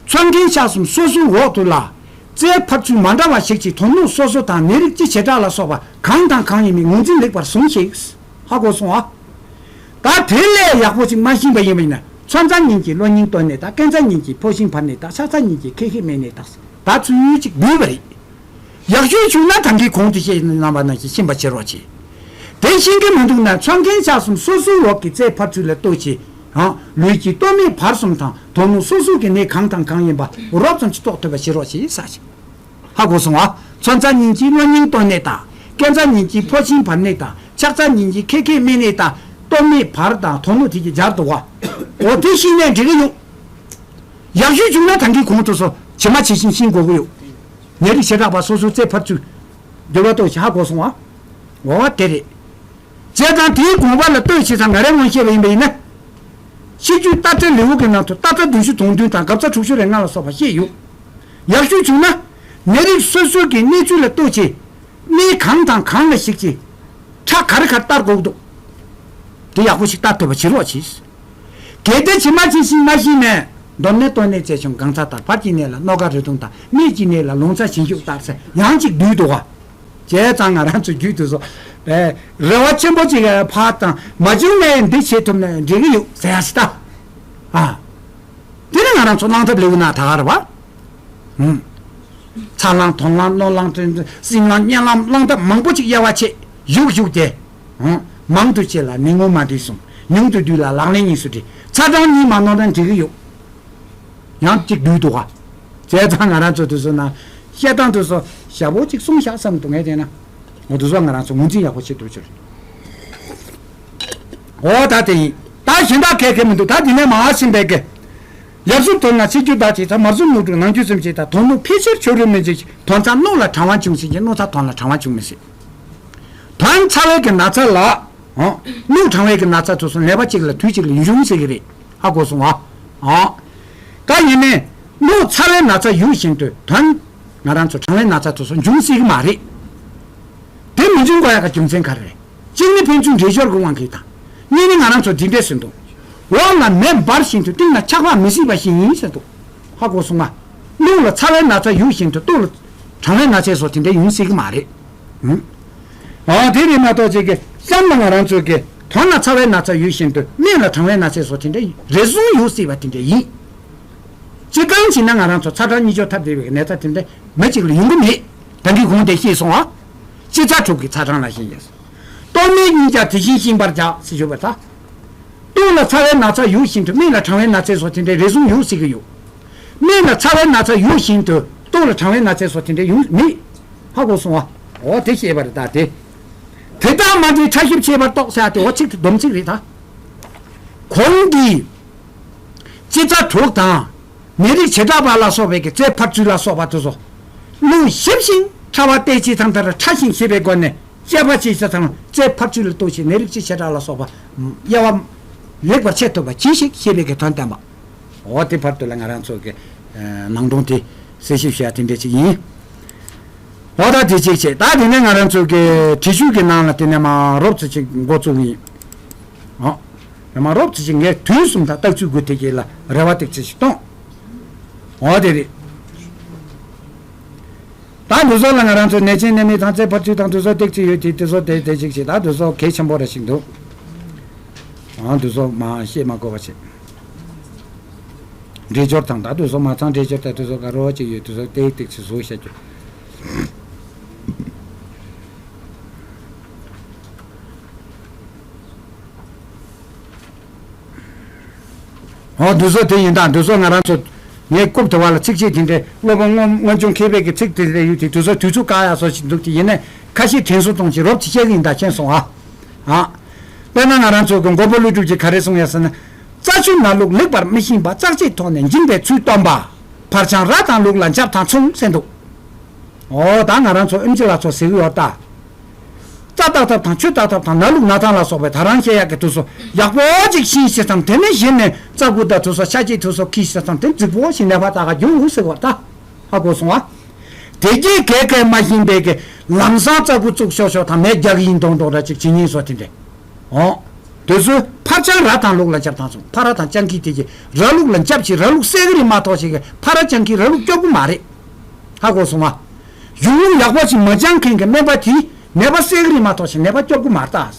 ཚོགས་མཁན་ཆ་གསུམ་སོ་སོའི་འོག་ཏུ་ལ། རྩའི་འཕར་ཚུལ་མ་འདྲ་བ་ཞིག་གི་དོན་སྣོད་སོ་སོ་དང་ནད་རིགས་སྤྱི་བྱེ་བྲག་ལ་སོགས་པ་གང་དང་གང་ཡིན་མིན་ངོས་འཛིན་ལེགས་པར་བཟུང་ཞིག་ཧ་གོ་སོང་ཨ། ད་དེ་ལས་ཡག་པོ་ཅིག་མ་ཤེས་པ་ཡིན་པ་ཡིན་ན་ཚོན་རྩ་གཉིས་ཀྱི་གློ་སྙིང་གཏོར་ནད་དང་སྐེམ་རྩ་གཉིས་ཀྱི་ཕོ་ཤིང་འབར་ནད་དང་ཕྱག་རྩ་གཉིས་ཀྱི་ཁེ་ཁེ་སྨད་ནད་དང་ད་ཚུལ་ཅིག་འབུལ་བ་རེད། ཡག་ཤོས་བྱུང་ན་ད་གིན་གོང་དུ་བཤད་གནང་བ་ནང་བཞིན་ཤེས་པ་བྱེད་རོགས་གྱིས། དེ་ཤེས་ཀྱི་མི་འདུག་ན་ཚོན་མཁན་ཆ་གསུམ་སོ་སོའི་འོག་གི་རྩའི་འཕར་ཚུལ་ལ་ལྟོས་ཀྱིས་ཡང་ལུས་ཀྱི་སྟོད་སྨད་བར་གསུམ་དང་དོན་སྣོད་སོ་སོ་གི་ནད་གང་དང་གང་ཡིན་པ་རོབ་ཙམ་ཅིག་རྟོགས་ཐུབ་པ་བྱེད་རོགས་གྱིས་ཟེར་ཞིང་། ཧ་གོ་སོང་ཨ། ཚོན་རྩ་གཉིས་ཀྱི་གློ་སྙིང་གཏོར་ནད་དང་སྐེམ་རྩ་གཉིས་ཀྱི་ཕོ་ཤིང་འབར་ནད་དང་ཕྱག་རྩ་གཉིས་ཀྱི་ཁེ་ཁེ་སྨད་ནད་དང་སྟོད་སྨད་བར་དང་དོན་སྣོད་དེ་གྱི་སྦྱར་འདུག་བ། འོ་དེ་ཤེས་ནས་འགྲིག་གི་ཡོད། ཡག་ཤོས་བྱུང་ན་ད་གིན་གོང་དུ་སོ་ཇི་མ་ཇི་བཞིན་ཤེས་དགོས་ཀྱི་ཡོད། ནད་རིགས་བྱེ་བྲག་པ་སོ་སོའི་རྩའི་འཕར་ཚུལ། འགྱུར་བ་གཏོད་ཅིག་ཧ་གོ་སོང་ཨ། འོ་བ་དེ་རེད། བྱས་ཙང་དེའི་དགོངས་པ་ལ་ལྟོས་བྱས་ཙང་ང་རའི་ངོས་བཤད་པ་ཡིན་པ་ཡིན་ན། སྤྱི་རྒྱུད་ལྟ་བཀྲལ་ལེའུ་གི་ནང་དུ་ལྟ་ཚར་བདུན་ཅུ་དོན་བདུན་དང་འགབ་ཚར་དྲུག་ཅུ་རེ་ལྔ་ལ་སོགས་པ་བཤད་ཡོད། ཡག་ཤོས་བྱུང་ན། ནད་རིགས་སོ་སོ་གི་གནས་ཚུལ་ལ་ལྟོས་བྱས། གནས་གང་དང་གང་ལ་ཞིག་ཅིག་ཁྲག་ག་རེ་ག་རེ་བསྟར་དགོས་ཀྱི་འདུག་དེ་ཡག་པོ་ཞིག་བསྟར་ཐུབ་པ་བྱེད་རོགས་གྱིས། གལ་ཏེ་ཇི་མ་ཇི་བཞིན་མ་ཤེས་ནས། མདོར་ན་སྟོད་ནད་རྩེ་གཞུང་སྒང་ཚང་དང་བར་གྱི་ནད་ལ་རྣོ་དཀར་རུས་གདུང་དང་སྨད་ཀྱི་ནད་ལ་ལོང་ཚ་ཞིང་ཤུགས་བསྟར་ཟེར་ཡང་ཅིག་བསྡུས་འདུག་ག་བྱས་ཙང་ང་རང་ཚོ་རྒྱུད་དུ་སོ། རེ་བ་ཆེན་པོ་ཅིག་ཕར་དང་མ་བྱུང་ནས་འདི་བྱེད་ཐུབ་ན་འགྲིག་གི་ཡོད་ཟེར་ཡ་ཞིག་ད། ཨ། དེ་ནི་ང་རང་ཚོ་གླང་ཐབས་ལེའུ་ན་ད་ག་རེད་བ། ཧུམ། ཚ་གླང་དོན་གླང་རྣོ་གླང་བསིལ་གླང་གཉན་གླང་གླང་ཐབས་མང་པོ་ཅིག་དབྱེ་བ་ཕྱེ། བཞུགས་བཞུགས་ཏེ། ཧུམ། མང་དུ་བྱས་ལ་ནད་ངོ་མ་འདྲེས་གསུམ། ཉུང་དུ་བསྡུས་ལ་ལག་ལེན་གཉིས་སུ་འདྲེས། ཚ་གྲང་གཉིས་མ་ནོར་ན་འགྲིག་གི་ཡོད། ཡང་གཅིག་བསྡུས་འདུག་ག་བྱས་ཙང་ང་རང་ཚོ་དུས་ཚོད་ན་བཤད་སྟངས་དུས་ཚོད་ཞབས་པོ་གཅིག་གསུངས་བཞག་བསམ་འདུག་ངས་བལྟས་ན། འོ་དུས་ཚོད་ང་རང་ཚོ་ངོས་འཛིན་ཡག་པོ་བྱེད་ཐུབ་ཕྱིར། འོ་ད་དེ་ཡིན། ད་ གཞན་དག་གལ་གལ་མི་འདུག་ད་འདི་ནས་མར་ཕྱིན་པའི་གི། ཡབ་གཟུགས་དོན་ལ་ཆེ་རྒྱུ་དག་ཅེས་དང་། མར་གཟུགས་སྣུག་དྲུག་ནང་རྒྱུ་གསུམ་ཅེས་དང་། དོན་སྣུག་ཕལ་ཆེར་ཆུ་རུལ་མི་འཇིག་ཅིང་། དོན་ཚ་སྣུག་ལ་གྲང་བ་འབྱུང་སྲིད་ཅིང་། སྣུག་ཚ་དོན་ལ་གྲང་བ་འབྱུང་མི་སྲིད། དོན་ཚ་བའི་གི་ན་ཚ་ལ། ཨོ། སྣུག་གྲང་བའི་གི་ན་ཚ་དེ་ཚོ་ནད་པ་གཅིག་ལ་དུས་གཅིག་ལ་འབྱུང་སྲིད་ཀྱི་རེད། ཧ་གོ་སོང་ཨ། ཨོ། ད་ཡིན་ནའི། སྣུག་ཚ་བའི་ན་ཚ་ཡོད་བཞིན་དུ་དོན། ང་རང་ཚོ་གྲང་བའི་ན་ཚ་དེ་ཚོ་འབྱུང་སྲིད་ཀྱི་མ་རེད། དེ་མི་འབྱུང་དགོས་ཡག་གི་རྒྱུ་མཚན་ག་རེ་རེད། གཅིག་ནི་ཕན་ཚུན་འདྲེས་སྦྱོར་གྱི་དབང་གིས་དང་། གཉིས་ནི་ང་རང་ཚོ་འདི་འདྲས་ཟེར་འདུག་འོག་ལ་མེ་འབར་བཞིན་དུ་སྟེང་ལ་ཆགས་པ་མི་སྲིད་པ་ཞིག་ཡིན་ཟེར་འདུག་ཧ་གོ་སོང་ང་། རླུང་ལ་ཚ་བའི་ན་ཚ་ཡོད་བཞིན་དུ་སྟོད་ལ་གྲང་བའི་ན་ཚ་སོགས་དེ་འདྲ་ཡོང་སྲིད་ཀྱི་མ་རེད། ཨང་། ཨ་དེ་རེད་མ་གཏོགས་ཅིག་གི་གཤམ་ལ་ང་རང་ཚོ་གི་དོན་ལ་ཚ་བའི་ན་ཚ་ཡོད་བཞིན་དུ་སྨད་ལ་གྲང་བའི་ན་ཚ་སོགས་དེ་འདྲ་རེ་ཟུང་ཡོད་སྲིད་པ་དེ་འདྲ་ཡིན། སྤྱིར་བཏང་བྱས་ན་ང་རང་ཚོ་ཚ་གྲང་གཉིས་ཆར་ཐ་དད་པའི་ན་ཚ་དེ་འདྲ་མི་གཅིག་ལ་ཡོང་གི་མེད། ད་གིན་གོང་དེ་ཤེས་སོང་ཨ། སྤྱི་ཚ་དྲུག་གི་ཚ་གྲང་ལ་ཤེས་ཡོད། སྟོད་སྨད་གཉིས་ཀྱང་དེ་བཞིན་གཤིན་པར་བྱ་ཟེར་ཞུ་བ་ད། སྟོད་ལ་ཚ་བའི་ན་ཚ་ཡོད་བཞིན་དུ་སྨད་ལ་གྲང་བའི་ན་ཚ་སོགས་དེ་འདྲའི་རེ་ཟུང་ཡོད་སྲིད་ཀྱི་ཡོད། སྨད་ལ་ཚ་བའི་ན་ཚ་ཡོད་བཞིན་དུ་སྟོད་ལ་གྲང་བའི་ན་ཚ་སོགས་དེ་འདྲའི་ཡོང་མེད། ཧ་གོ་སོང་ཨ། འོ་དེ་ཤེས་པ་རེད་ད་དེ། དེ་དག་མ་འདྲེས་ཕྲ་ཞིབ་ཕྱེ་བར་རྟོགས་ཟེར་ཏེ་འོ་ཚིག་དེ་སྡོམ་ཚིག་རེད་ད། གོང་གི། སྤྱི་ཚ་དྲུག་དང་། ནད་རིགས་བྱེ་བྲག་པ་ལ་སོགས་པའི་གི་རྩའི་འཕར་ཚུལ་ལ་སོགས་པ་དེ་ཚོ། རླུང་ཞིབ་ཞིང་ཕྲ་བ་བལྟས་ཅི་ཙམ་ལྟར་ཕྲ་ཞིང་ཞིབ་པའི་སྒོ་ནས་དཔྱད་པ་ཅི་ཙམ་ལྟར་རྩའི་འཕར་ཚུལ་ལ་ལྟོས་ཤིག་ནད་རིགས་ཀྱི་བྱེ་བྲག་ལ་སོགས་པ་དབྱེ་བ་ལེགས་པར་ཕྱེ་ཐུབ་པ་གྱིས་ཤིག་ཞེས་པའི་གི་དོན་བསྟན་པ། འོ་དེ་བར་དུ་ལ་ང་རང་ཚོ་གི་ནང་དོན་དེ་གསལ་ཞིབ་བྱས་དེ་འདྲ་ཅིག་ཡིན། འོ་ད་དེ་གཅིག་བྱས་ད་དེ་ནས་ང་རང་ཚོ་གི་བྲིས་ཆོས་ཀྱི་ནང་ལ་དེ་ནས་མ་རོབ་ཙམ་ཅིག་འགོ་བཙུགས་ཡིན། ཨོ། རེ་མ་རོབ་ཙི་ཞིག་ངས་དུས་གསུམ་དང་རྟག་ཚུལ་དགུ་དེ་གྱད་ལ་རེ་བ་ཏིག་ཙི་ཞིག་གཏོང་། འོ་དེ་རེད། ད་འདི་ཚོ་ལ་ང་རང་ཚོ་ནད་ཅན་ནད་མེད་དང་རྩའི་འཕར་ཚུལ་དང་འདི་ཚོ་ཏིག་ཙི་ཡོད་དེ་འདི་ཚོ་དེ་དེ་ཅིག་ཞིག་ད་འདི་ཚོ་གལ་ཆེན་པོ་རེ་ཞིག་འདུག་ཨང་འདི་ཚོ་མ་བཤད་མ་དགོས་པ་བྱེད། འདྲེས་སྦྱོར་དང་ད་འདི་ཚོ་མ་ཚང་འདྲེས་སྦྱོར་དང་འདི་ཚོ་ག་རོ་ཅིག་ཡོད་འདི་ཚོ་ཏིག་ཏིག་ཙི་བཟོ་བྱ་རྒྱུ། འོ་འདི་ཚོ་དེ་ཡིན་ད་འདི་ཚོ་ང་རང་ཚོ་ངས་རྐུབ་དེ་བ་ལ་ཚིག་གཅིག་དེ་འདྲའི་སློབ་དཔོན་སྔོན་སྔོན་བྱུང་མཁས་པའི་གི་ཚིག་དེ་འདྲ་ཡོད་དེ་འདི་ཚོ་དུས་ཚོད་བཀག་ཡག་བཟོ་ཞིག་འདུག་དེ་ཡིན་ནས་ཁ་ཤས་དྲན་གསོ་གཏོང་ཞིག་རོབ་ཅིག་བཤད་གི་ཡིན་ད་མཁྱེན་སོང་ཨ། ཨ། དཔེར་ན་ང་རང་ཚོ་གི་མགོན་པོ་ཀླུ་སྒྲུབ་ཀྱིས་ག་རེ་གསུངས་ཡོད་ཟེར་ན། རྩ་ཆུ་ན་ལུགས་ལེགས་པར་མི་ཤེས་པ་ཙག་ཅིག་ཐོག་ནས་འབྱིན་པའི་ཚུལ་སྟོན་པ། འཕར་སྤྱང་ར་དང་ལུག་ལ་འཇབ་དང་མཚུངས་ཟེར་འདུག་འོ་ད་ང་རང་ཚོ་ཨེམ་ཆི་ལགས་ཚོ་ཟེར་གི་ཡོད་ད། རྩྭ་བཏགས་ཐབས་དང་ཆུ་བཏགས་ཐབས་དང་ན་ལུག་ན་ཐང་ལ་སོགས་པའི་ད་རང་བཤད་ཡག་གི་དུས་སུ་ཡག་པོ་ཅིག་ཤེས་ཤེས་དང་དེ་ནས་གཞི་ནས་རྩྭ་ཀུ་དང་དུས་སུ་ཤ་སྐྱེས་དུས་སུ་ཁྱི་ཤེས་དང་དེ་རྫིག་པོ་ཞིག་ནད་པ་དག་ག་རྒྱུ་འུ་ཟེར་བ་ད་ཧ་གོ་སོང་ཨ། དེ་རྗེས་གས་གས་མ་ཤེས་པའི་གི་ལམ་སང་རྩྭ་ཀུ་བཙུགས་ཤོག་ཤོག་དང་མེ་རྒྱག་གི་ཡིན་མདོག་མདོག་འདྲ་ཅིག་བྱེད་ཉེན་བཟོ་དེ་འདྲས། འོ། དུས་སུ་འཕར་སྤྱང་ར་དང་ལུག་ལ་འཇབ་དང་མཚུངས། འཕར་ར་དང་སྤྱང་ཀི་དེ་གྱིས་ར་ལུག་ལ་འཇབ་ཅིག་ར་ལུག་བསད་གི་རེད་མ་གཏོགས་ཅིག་གི་འཕར་ར་སྤྱང་ཀི་ར་ལུག་སྐྱོབ་གི་མ་རེད། ཧ་གོ་སོང་ང་། གཞུང་ལུགས་ཡག་པོ་ཅིག་མ་སྦྱང་མཁན་གྱི་སྨན་པ་དེས་ནད་པ་བསད་གི་རེད་མ་གཏོགས་ཅིག་ནད་པ་སྐྱོབ་གི་མ་རེད་ད།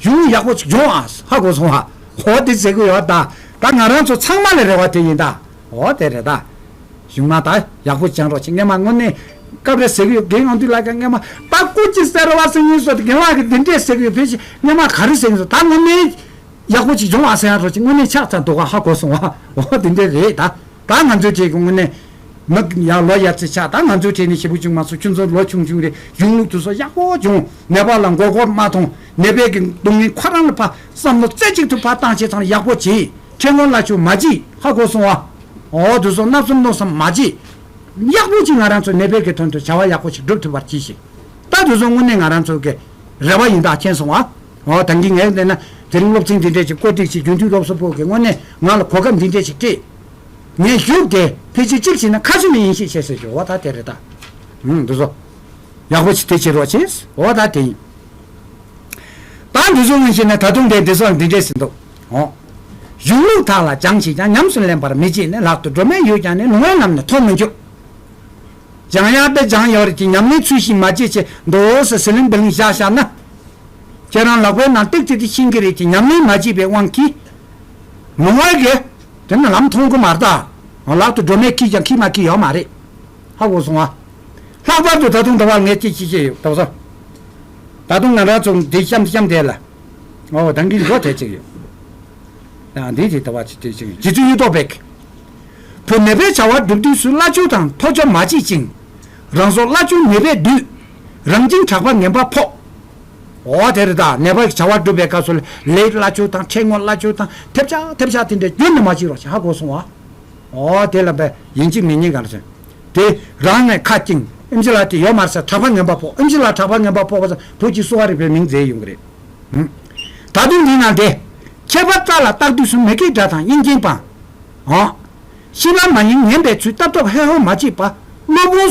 གཞུང་ལུགས་ཡག་པོ་ཅིག་སྦྱོང་ཨ། ཧ་གོ་སོང་ང་། འོ་དེ་ཟེར་གི་ཡོད་ད། ད་ང་རང་ཚོ་ཚང་མ་ལ་རེ་བ་དེ་ཡིན་ད། འོ་དེ་རེད་ད། གཞུང་མ་ད་ཡག་པོ་སྦྱང་རོགས་བྱེད། སྔས་མ་དངོས་གནས་སྐབས་རེ་ཟེར་གི་ཡོད། རྒན་དབང་འདུས་ལགས་ཀྱང་སྔས་མ་ད་སྐུ་ཅི་ཟེར་བ་ཟེར་ཡིན་སོ་དེ་རྒན་ལགས་ཀྱིས་འདི་འདྲས་ཟེར་གི་ཡོད། ཕལ་ཆེར་སྔས་མ་ག་རེ་ཟེར་གི་སོ་ད་དངོས་གནས་ཡག་པོ་ཅིག་སྦྱོང་ཨ་ཟེར་ཡ་རོགས་ཅིག་དངོས་གནས་ཆགས་ཚར་འདུག་ག་ཧ་གོ་སོང་ཨ། འོ་དེ་འདྲས་རེད་ད། ད་ང་ཚོའི་གྲས་ཀྱི་དངོས་གནས་མི་ཡང་ལོ་ཡར་ཚེ་ཆགས་ད་ང་ཚོའི་གྲས་ནས་ཞེ་པོ་བྱུང་མ་སོང་། ཁྱོད་ཚོ་ལོ་ཆུང་ཆུང་རེད། གཞུང་ལུགས་དེ་ཚོ་ཡག་པོ་སྦྱོང་། ནད་པ་ལ་མགོ་སྐོར་མ་ཐོངས། ནད་པའི་གི་སྡུག་བསྔལ་ཁོ་རང་ལ་ཕར་བསམ་བློ་རྩེ་གཅིག་ཏུ་ཕར་བཏང་བྱས་ཙང་ཡག་པོ་བྱེད། ཁྲེལ་ངོར་ལ་ཆུ་མ་བྱེད། ཧ་གོ་སོང་ཨ། འོ་དེ་ཚོ་བརྣབ་སེམས་གནོད་སེམས་མ་བྱེད། ཡག་པོ་ཅིག་ང་རང་ཚོ་ནད་པའི་གི་དོན་དུ་བྱ་བ་ཡག་པོ་ཞིག་སྒྲུབ་ཐུབ་པར་གྱིས་ཤིག་ད་དེ་ཚོ་དངོས་གནས་ང་རང་ཚོ་གི་རེ་བ་ཡིན་ད་མཁྱེན་སོང་ཨ། འོ་ད་གིན་ངས་བལྟས་ན་དེ་རིང་སློབ་ཚན་འདི་འདྲས་ཅིག་བཀོད་སྒྲིག་ཅིག་རྒྱུན་མཐུད་སློབ་གསོ་པུའུ་གིས་དངོས་གནས་ང་ལ་གོ་སྐབས་འདི་འདྲས་ཅིག་སྤྲད། ངས་ཞུགས་ཏེ་ཕལ་ཆེར་གཅིག་བྱས་ན་ཁ་ཤས་ནས་ཡིན་ཤེས་བྱས་ཟེར་ཞུ། འོ་ད་དེ་རེད་ད། ཧུམ་འདི་ཚོ། ཡག་པོ་ཞིག་དེ་བྱེད་རོགས་བྱེད། འོ་ད་དེ་ཡིན། ད་འདི་ཚོ་ངས་བཤད་ན་ད་དུང་དེ་འདི་ཚོ་འདི་འདྲས་ཟིན་འདུག་འོ། གཞུང་ལུགས་དག་ལ་སྦྱང་ཞེས་ཀྱང་ཉམས་སུ་ལེན་པར་མི་བྱེད་ནས། ལག་ཏུ་སྒྲོན་མེ་ཡོད་ཀྱང་ནི་ལུང་བའི་ལམ་ནི་ཐོབ་མི་འགྱུར། སྦྱང་ཡག་དེ་སྦྱང་ཡོད་རེད་ཀྱི་ཉམས་ལེན་ཚུལ་བཞིན་མ་བྱེད་ཅེས་མདོ་ཟེར་ཟི་ལིང་བི་ལིང་བཞག་བཞག་ན། ཁྱེད་རང་ལག་པའི་ནང་ཏིག་ཏིག་ཏིག་ཤེས་ཀྱི་རེད་ཀྱི་ཉམས་ལེན་མ་བྱེད་པའི་དབང་གིས། ལུང་བའི་གི་དེ་ནི་ལམ་མཐོང་གི་མ་རེད་ད། ལག་ཏུ་སྒྲོན་མེ་ཁྱེར་ཀྱང་ཁྱེར་མ་ཁྱེར་ཡོད་མ་རེད། ཧ་གོ་སོང་ཨ། ལྷག་པར་དུ་ད་དུང་ད་བར་ངས་ཅིག་ཅིག་བཤད་ཡོད་ད་བཟོ། ད་དུང་ང་རང་ཚོ་འདི་གཤམ་གཤམ་དེ་ལ། ཨོ་ད་གིན་འགྲོ་དེ་ཅིག་ཡོད། ད་འདི་དེ་ད་བར་ཅིག་དེ་ཅིག་ཡོད། རྗེ་བཙུན་གཡུ་ཐོག་པས། བུ་ནད་པའི་བྱ་བ་སྒྲུབ་དུས་སུ་བླ་ཆུ་དང་ཐོ་ཅོ་མ་བྱེད་ཅིང་། རང་སྲོག་བླ་ཆུ་ནད་པས་སྡུད། རང་འཇིང་དྲག་པ་ངན་པ་ཕོག། འོ་དེ་རེད། ད་ནད་པ་གི་བྱ་བ་སྒྲུབ་པའི་སྐབས་སུ་ལས་སླ་ཆོས་དང་ཕྲེང་བ་སླ་ཆོས་དང་ཐེབས་ཆག་ཐེབས་ཆག་དེ་འདྲ་རྒྱུན་དུ་མ་བྱེད་རོགས་ཞེས་ཧ་གོ་སོང་བ། འོ་དེ་ལ་བས་ཡིན་གཅིག་མིན་གཉིས་ག་ལ་ཟེར། དེ་རང་ནས་ཁ་བསྐྱེངས། ཨེམ་ཆི་ལ་དེ་ཡོད་མ་རེད་ཟེར་གྲྭ་པ་ངན་པ་ཕོག་ཨེམ་ཆི་ལ་གྲྭ་པ་ངན་པ་ཕོག་པ་ཟེར་བོད་ཀྱི་གསོ་བ་རིག་པའི་མིང་མཛད་ཡོང་གི་རེད། ད་དུང་འདི་ན་འདི། ཁྱད་པར་རྩ་ལ་བཏགས་དུས་སུ་མི་དགེ་སྒྲ་དང་དབྱིན་སྐྱེན་སྤང་། འོ། ཤེས་པ་མ་ཡིན་ངན་པའི་ཚུལ་ལྟ་སྟོབས་ཧེ་ཧོ་མ་བྱེད་པ། གློ་བུར།